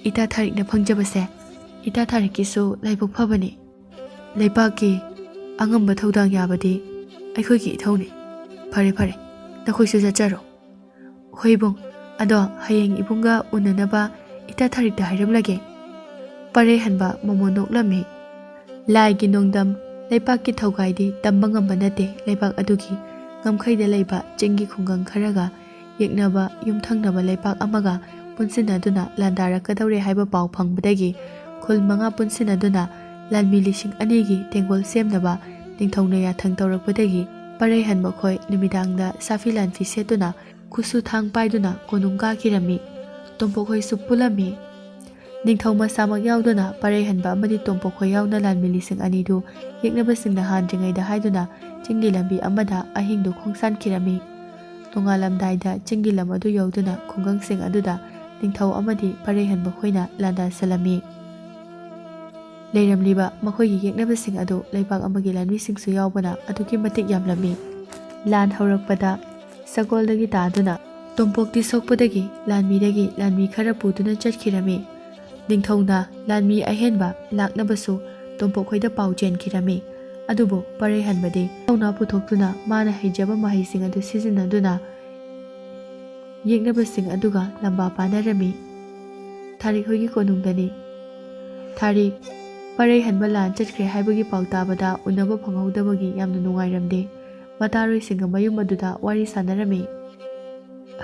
ꯏꯇꯥ ꯊꯥꯔꯤꯛꯅ ꯐꯪꯖꯕꯁꯦ ꯏꯇꯥ ꯊꯥꯔꯤꯛꯀꯤꯁꯨ ꯂꯥꯏꯕꯛ ꯐꯕꯅꯦ꯫ ꯂꯩꯄꯥꯛꯀꯤ ꯑꯉꯝꯕ ꯊꯧꯗꯥꯡ ꯌꯥꯕꯗꯤ ꯑꯩꯈꯣꯏꯒꯤ ꯏꯊꯧꯅꯤ꯫ ꯐꯔꯦ ꯐꯔꯦ, ꯅꯈꯣꯏꯁꯨ ꯆꯠꯆꯔꯣ꯫ ꯍꯣꯏ ꯏꯕꯨꯡ, ꯑꯗꯣ ꯍꯌꯦꯡ ꯏꯕꯨꯡꯒ ꯎꯅꯅꯕ ꯏꯇꯥ ꯊꯥꯔꯤꯛꯇ ꯍꯥꯏꯔꯝꯂꯒꯦ꯫ ꯄꯔꯩꯍꯟꯕ ꯃꯣꯃꯣꯟ ꯅꯣꯛꯂꯝꯃꯤ꯫ ꯂꯥꯏꯒꯤ ꯅꯣꯡꯗꯝ, ꯂꯩꯄꯥꯛꯀꯤ ꯊꯧꯒꯥꯏꯗꯤ ꯇꯝꯕ ꯉꯝꯕ ꯅꯠꯇꯦ꯫ ꯂꯩꯕꯥꯛ ꯑꯗꯨꯒꯤ ꯉꯝꯈꯩꯗ ꯂꯩꯕ ꯆꯤꯡꯒꯤ ꯈꯨꯡꯒꯪ ꯈꯔꯒ ꯌꯦꯛꯅꯕ ꯌꯨꯝꯊꯪꯅꯕ ꯂꯩꯄꯥꯛ ꯑꯃꯒ ꯄꯨꯟꯁꯤꯟꯅꯗꯨꯅ ꯂꯥꯟꯗꯥꯔꯛꯀꯗꯧꯔꯦ ꯍꯥꯏꯕ ꯄꯥꯎ ꯐꯪꯕꯗꯒꯤ ꯈꯨꯜ ꯃꯉꯥ ꯄꯨꯟꯁꯤꯟꯅꯗꯨꯅ ꯂꯥꯟꯃꯤ ꯂꯤꯁꯤꯡ ꯑꯅꯤꯒꯤ ꯇꯦꯡꯒꯣꯜ ꯁꯦꯝꯅꯕ ꯅꯤꯡꯊꯧꯅ ꯌꯥꯊꯪ ꯇꯧꯔꯛꯄꯗꯒꯤ ꯄꯔꯩꯍꯟꯕ ꯈꯣꯏ ꯅꯨꯃꯤꯗꯥꯡꯗ ꯁꯥꯐꯤ ꯂꯥꯟꯐꯤ ꯁꯦꯠꯇꯨꯅ ꯈꯨꯠꯁꯨ ꯊꯥꯡ ꯄꯥꯏꯗꯨꯅ ꯀꯣꯅꯨꯡ ꯀꯥꯈꯤꯔꯝꯃꯤ꯫ ꯇꯣꯝꯄꯣꯛ ꯈꯣꯏꯁꯨ ꯄꯨꯜꯂꯝꯃꯤ꯫ ꯅꯤꯡꯊꯧ ꯃꯁꯥꯃꯛ ꯌꯥꯎꯗꯨꯅ ꯄꯔꯩꯍꯟꯕ ꯑꯃꯗꯤ ꯇꯣꯝꯄꯣꯛ ꯈꯣꯏ ꯌꯥꯎꯅ ꯂꯥꯟꯃꯤ ꯂꯤꯁꯤꯡ ꯑꯅꯤꯗꯨ ꯌꯦꯛꯅꯕꯁꯤꯡꯅ ꯍꯥꯟꯗ꯭ꯔꯤꯉꯩꯗ ꯍꯥꯏꯗꯨꯅ ꯆꯤꯡꯒꯤ ꯂꯝꯕꯤ ꯑꯃꯗ ꯑꯍꯤꯡꯗꯨ ꯈꯣꯡꯁꯥꯟꯈꯤꯔꯝꯃꯤ꯫ ꯅꯣꯡꯉꯥꯜꯂꯝꯗꯥꯏꯗ ꯆꯤꯡꯒꯤ ꯂꯝ ꯑꯗꯨ ꯌꯧꯗꯨꯅ ꯈꯨꯡꯒꯪꯁꯤꯡ ꯑꯗꯨꯗ ꯅꯤꯡꯊꯧ ꯑꯃꯗꯤ ꯄꯔꯩꯍꯟꯕ ꯈꯣꯏꯅ ꯂꯥꯟꯗꯥꯁꯜꯂꯝꯃꯤ꯫ ꯂꯩꯔꯝꯂꯤꯕ ꯃꯈꯣꯏꯒꯤ ꯌꯦꯛꯅꯕꯁꯤꯡ ꯑꯗꯨ ꯂꯩꯕꯥꯛ ꯑꯃꯒꯤ ꯂꯥꯟꯃꯤꯁꯤꯡꯁꯨ ꯌꯥꯎꯕꯅ ꯑꯗꯨꯛꯀꯤ ꯃꯇꯤꯛ ꯌꯥꯝꯂꯝꯃꯤ꯫ ꯂꯥꯟ ꯍꯧꯔꯛꯄꯗ ꯁꯒꯣꯜꯗꯒꯤ ꯇꯥꯗꯨꯅ ꯇꯣꯝꯄꯣꯛꯇꯤ ꯁꯣꯛꯄꯗꯒꯤ ꯂꯥꯟꯃꯤꯗꯒꯤ ꯂꯥꯟꯃꯤ ꯈꯔ ꯄꯨꯗꯨꯅ ꯆꯠꯈꯤꯔꯝꯃꯤ꯫ ꯅꯤꯡꯊꯧꯅ ꯂꯥꯟꯃꯤ ꯑꯍꯦꯟꯕ ꯂꯥꯛꯅꯕꯁꯨ ꯇꯣꯝꯄꯣꯛ ꯈꯣꯏꯗ ꯄꯥꯎ ꯆꯦꯟꯈꯤꯔꯝꯃꯤ꯫ ꯑꯗꯨꯕꯨ ꯄꯔꯩꯍꯟꯕꯗꯤ ꯊꯧꯅꯥ ꯄꯨꯊꯣꯛꯇꯨꯅ ꯃꯥꯅ ꯍꯩꯖꯕ ꯃꯍꯩꯁꯤꯡ ꯑꯗꯨ ꯁꯤꯖꯤꯟꯅꯗꯨꯅ ꯌꯦꯛꯅꯕꯁꯤꯡ ꯑꯗꯨꯒ ꯂꯝꯕꯥ ꯄꯥꯅꯔꯝꯃꯤ꯫ ꯊꯥꯔꯤꯛ ꯍꯣꯏꯒꯤ ꯀꯣꯅꯨꯡꯗꯅꯤ꯫ ꯊꯥꯔꯤꯛ, ꯄꯔꯩꯍꯟꯕ ꯂꯥꯟ ꯆꯠꯈ꯭ꯔꯦ ꯍꯥꯏꯕꯒꯤ ꯄꯥꯎ ꯇꯥꯕꯗ ꯎꯅꯕ ꯐꯪꯍꯧꯗꯕꯒꯤ ꯌꯥꯝꯅ ꯅꯨꯡꯉꯥꯏꯔꯝꯗꯦ꯫ ꯃꯇꯥꯔꯣꯏꯁꯤꯡꯒ ꯃꯌꯨꯝ ꯑꯗꯨꯗ ꯋꯥꯔꯤ ꯁꯥꯟꯅꯔꯝꯃꯤ꯫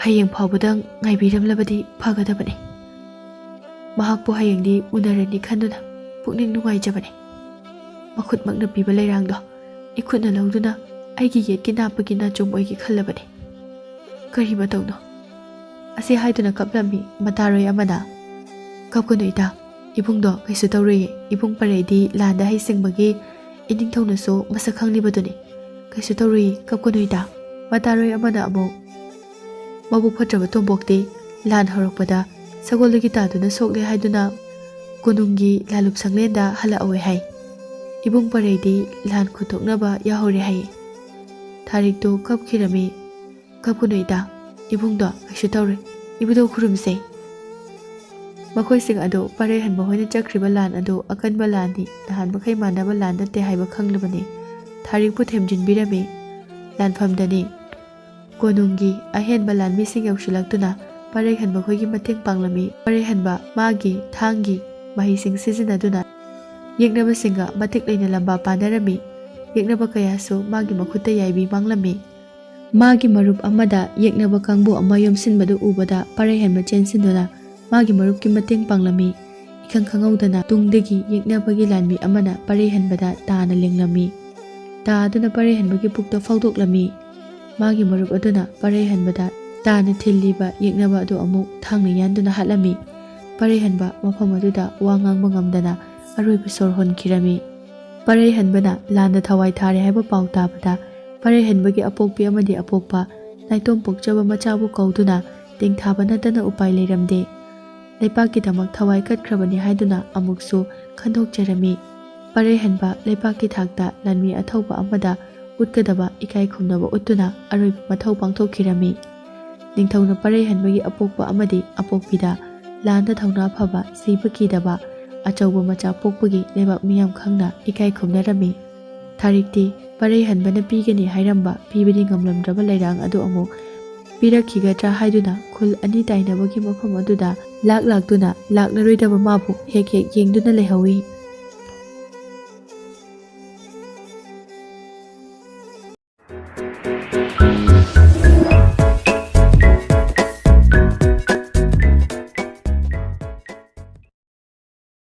ꯍꯌꯦꯡ ꯐꯥꯎꯕꯗꯪ ꯉꯥꯏꯕꯤꯔꯝꯂꯕꯗꯤ ꯐꯒꯗꯕꯅꯤ꯫ ꯃꯍꯥꯛꯄꯨ ꯍꯌꯦꯡꯗꯤ ꯎꯅꯔꯅꯤ ꯈꯟꯗꯨꯅ ꯄꯨꯛꯅꯤꯡ ꯅꯨꯡꯉꯥꯏꯖꯕꯅꯤ꯫ ꯃꯈꯨꯠꯃꯛꯅ ꯄꯤꯕ ꯂꯩꯔꯥꯡꯗꯣ ꯏꯈꯨꯠꯅ ꯂꯧꯗꯨꯅ ꯑꯩꯒꯤ ꯌꯦꯠꯀꯤ ꯅꯥꯞꯄꯒꯤ ꯅꯥꯆꯣꯝ ꯑꯣꯏꯒꯦ ꯈꯜꯂꯕꯅꯤ꯫ ꯀꯔꯤ ꯃꯇꯧꯅꯣ? ꯑꯁꯤ ꯍꯥꯏꯗꯨꯅ ꯀꯞꯂꯝꯃꯤ ꯃꯇꯥꯔꯣꯏ ꯑꯃꯅ꯫ ꯀꯞꯀꯅꯨ ꯏꯇꯥ, ꯏꯕꯨꯡꯗꯣ ꯀꯩꯁꯨ ꯇꯧꯔꯣꯏꯌꯦ꯫ ꯏꯕꯨꯡ ꯄꯔꯩꯗꯤ ꯂꯥꯟꯗ ꯍꯩꯁꯤꯡꯕꯒꯤ ꯏꯅꯤꯡꯊꯧꯅꯁꯨ ꯃꯁꯛ ꯈꯪꯂꯤꯕꯗꯨꯅꯤ꯫ "ꯀꯩꯁꯨ ꯇꯧꯔꯨꯏ, ꯀꯞꯀꯅꯨ ꯏꯇꯥ꯫ ꯃꯇꯥꯔꯣꯏ ꯑꯃꯅ ꯑꯃꯨꯛ ꯃꯕꯨꯛ ꯐꯠꯇ꯭ꯔꯕ ꯇꯣꯝꯄꯣꯛꯇꯤ ꯂꯥꯟ ꯍꯧꯔꯛꯄꯗ ꯁꯒꯣꯜꯗꯒꯤ ꯇꯥꯗꯨꯅ ꯁꯣꯛꯂꯦ ꯍꯥꯏꯗꯨꯅ ꯀꯣꯅꯨꯡꯒꯤ ꯂꯥꯂꯨꯞ ꯁꯪꯂꯦꯟꯗ ꯍꯜꯂꯛꯍꯧꯋꯦ ꯍꯥꯏ꯫ ꯏꯕꯨꯡ ꯄꯔꯩꯗꯤ ꯂꯥꯟ ꯈꯨꯠꯊꯣꯛꯅꯕ ꯌꯥꯎꯍꯧꯔꯦ ꯍꯥꯏ꯫" ꯊꯥꯔꯤꯛꯇꯨ ꯀꯞꯈꯤꯔꯝꯃꯤ꯫ "ꯀꯞꯀꯅꯨ ꯏꯇꯥ, ꯏꯕꯨꯡꯗꯣ ꯀꯩꯁꯨ ꯇꯧꯔꯣꯏ꯫ ꯏꯕꯨꯙꯧ ꯈꯨꯔꯨꯝꯁꯦ꯫" ꯃꯈꯣꯏꯁꯤꯡ ꯑꯗꯨ ꯄꯔꯩꯍꯟꯕ ꯍꯣꯏꯅ ꯆꯠꯈ꯭ꯔꯤꯕ ꯂꯥꯟ ꯑꯗꯨ ꯑꯀꯟꯕ ꯂꯥꯟꯅꯤ, ꯅꯍꯥꯟ ꯃꯈꯩ ꯃꯥꯟꯅꯕ ꯂꯥꯟ ꯅꯠꯇꯦ ꯍꯥꯏꯕ ꯈꯪꯂꯕꯅꯤ꯫ ꯊꯥꯔꯤꯛꯄꯨ ꯊꯦꯝꯖꯤꯟꯕꯤꯔꯝꯃꯤ꯫ ꯂꯥꯟꯐꯝꯗꯅꯤ ꯀꯣꯅꯨꯡꯒꯤ ꯑꯍꯦꯟꯕ ꯂꯥꯟꯃꯤꯁꯤꯡ ꯌꯧꯁꯤꯜꯂꯛꯇꯨꯅ ꯄꯔꯩꯍꯟꯕ ꯈꯣꯏꯒꯤ ꯃꯇꯦꯡ ꯄꯥꯡꯂꯝꯃꯤ꯫ ꯄꯔꯩꯍꯟꯕ ꯃꯥꯒꯤ ꯊꯥꯡꯒꯤ ꯃꯍꯩꯁꯤꯡ ꯁꯤꯖꯤꯟꯅꯗꯨꯅ ꯌꯦꯛꯅꯕꯁꯤꯡꯒ ꯃꯇꯤꯛ ꯂꯩꯅ ꯂꯝꯕꯥ ꯄꯥꯅꯔꯝꯃꯤ꯫ ꯌꯦꯛꯅꯕ ꯀꯌꯥꯁꯨ ꯃꯥꯒꯤ ꯃꯈꯨꯠꯇ ꯌꯥꯏꯕꯤ ꯃꯥꯡꯂꯝꯃꯤ꯫ ꯃꯥꯒꯤ ꯃꯔꯨꯞ ꯑꯃꯗ ꯌꯦꯛꯅꯕ ꯀꯥꯡꯕꯨ ꯑꯃ ꯌꯣꯝꯁꯤꯟꯕꯗꯨ ꯎꯕꯗ ꯄꯔꯩꯍꯟꯕ ꯆꯦꯟꯁꯤꯟꯗꯨꯅ ꯃꯥꯒꯤ ꯃꯔꯨꯞꯀꯤ ꯃꯇꯦꯡ ꯄꯥꯡꯂꯝꯃꯤ꯫ ꯏꯈꯪ ꯈꯪꯍꯧꯗꯅ ꯇꯨꯡꯗꯒꯤ ꯌꯦꯛꯅꯕꯒꯤ ꯂꯥꯟꯃꯤ ꯑꯃꯅ ꯄꯔꯩꯍꯟꯕꯗ ꯇꯥꯅ ꯂꯦꯡꯂꯝꯃꯤ꯫ ꯇꯥꯗꯨꯅ ꯄꯔꯩꯍꯟꯕꯒꯤ ꯄꯨꯛꯇ ꯐꯥꯎꯗꯣꯛꯂꯝꯃꯤ꯫ ꯃꯥꯒꯤ ꯃꯔꯨꯞ ꯑꯗꯨꯅ ꯄꯔꯩꯍꯟꯕꯗ ꯇꯥꯅ ꯊꯤꯜꯂꯤꯕ ꯌꯦꯛꯅꯕ ꯑꯗꯨ ꯑꯃꯨꯛ ꯊꯥꯡꯅ ꯌꯥꯟꯗꯨꯅ ꯍꯥꯠꯂꯝꯃꯤ꯫ ꯄꯔꯩꯍꯟꯕ ꯃꯐꯝ ꯑꯗꯨꯗ ꯋꯥ ꯉꯥꯡꯕ ꯉꯝꯗꯅ ꯑꯔꯣꯏꯕ ꯁꯣꯔ ꯍꯣꯟꯈꯤꯔꯝꯃꯤ꯫ ꯄꯔꯩꯍꯟꯕꯅ ꯂꯥꯟꯗ ꯊꯋꯥꯏ ꯊꯥꯔꯦ ꯍꯥꯏꯕ ꯄꯥꯎ ꯇꯥꯕꯗ ꯄꯔꯩꯍꯟꯕꯒꯤ ꯑꯄꯣꯛꯄꯤ ꯑꯃꯗꯤ ꯑꯄꯣꯛꯄ ꯅꯥꯏꯇꯣꯝ ꯄꯣꯛꯆꯕ ꯃꯆꯥꯕꯨ ꯀꯧꯗꯨꯅ ꯇꯦꯡꯊꯥꯕ ꯅꯠꯇꯅ ꯎꯄꯥꯏ ꯂꯩꯔꯝꯗꯦ꯫ ꯂꯩꯄꯥꯛꯀꯤꯗꯃꯛ ꯊꯋꯥꯏ ꯀꯠꯈ꯭ꯔꯕꯅꯤ ꯍꯥꯏꯗꯨꯅ ꯑꯃꯨꯛꯁꯨ ꯈꯟꯗꯣꯛꯆꯔꯝꯃꯤ꯫ ꯄꯔꯩꯍꯟꯕ ꯂꯩꯄꯥꯛꯀꯤ ꯊꯥꯛꯇ ꯂꯥꯟꯃꯤ ꯑꯊꯧꯕ ꯑꯃꯗ ꯎꯠꯀꯗꯕ ꯏꯀꯥꯏ ꯈꯨꯝꯅꯕ ꯎꯠꯇꯨꯅ ꯑꯔꯣꯏꯕ ꯃꯊꯧ ꯄꯥꯡꯊꯣꯛꯈꯤꯔꯝꯃꯤ꯫ ꯅꯤꯡꯊꯧꯅ ꯄꯔꯩꯍꯟꯕꯒꯤ ꯑꯄꯣꯛꯄ ꯑꯃꯗꯤ ꯑꯄꯣꯛꯄꯤꯗ ꯂꯥꯟꯗ ꯊꯧꯅꯥ ꯐꯕ, ꯁꯤꯕ ꯀꯤꯗꯕ, ꯑꯆꯧꯕ ꯃꯆꯥ ꯄꯣꯛꯄꯒꯤ ꯂꯩꯕꯥꯛ ꯃꯤꯌꯥꯝ ꯈꯪꯅ ꯏꯀꯥꯏ ꯈꯨꯝꯅꯔꯝꯃꯤ꯫ ꯊꯥꯔꯤꯛꯇꯤ ꯄꯔꯩꯍꯟꯕꯅ ꯄꯤꯒꯅꯤ ꯍꯥꯏꯔꯝꯕ ꯄꯤꯕꯗꯤ ꯉꯝꯂꯝꯗ꯭ꯔꯕ ꯂꯩꯔꯥꯡ ꯑꯗꯨ ꯑꯃꯨꯛ ꯄꯤꯔꯛꯈꯤꯒꯗ꯭ꯔꯥ ꯍꯥꯏꯗꯨꯅ ꯈꯨꯜ ꯑꯅꯤ ꯇꯥꯏꯅꯕꯒꯤ ꯃꯐꯝ ꯑꯗꯨꯗ ꯂꯥꯛ ꯂꯥꯛꯇꯨꯅ ꯂꯥꯛꯂꯔꯣꯏꯗꯕ ꯃꯥꯕꯨ ꯍꯦꯛ ꯍꯦꯛ ꯌꯦꯡꯗꯨꯅ ꯂꯩꯍꯧꯏ꯫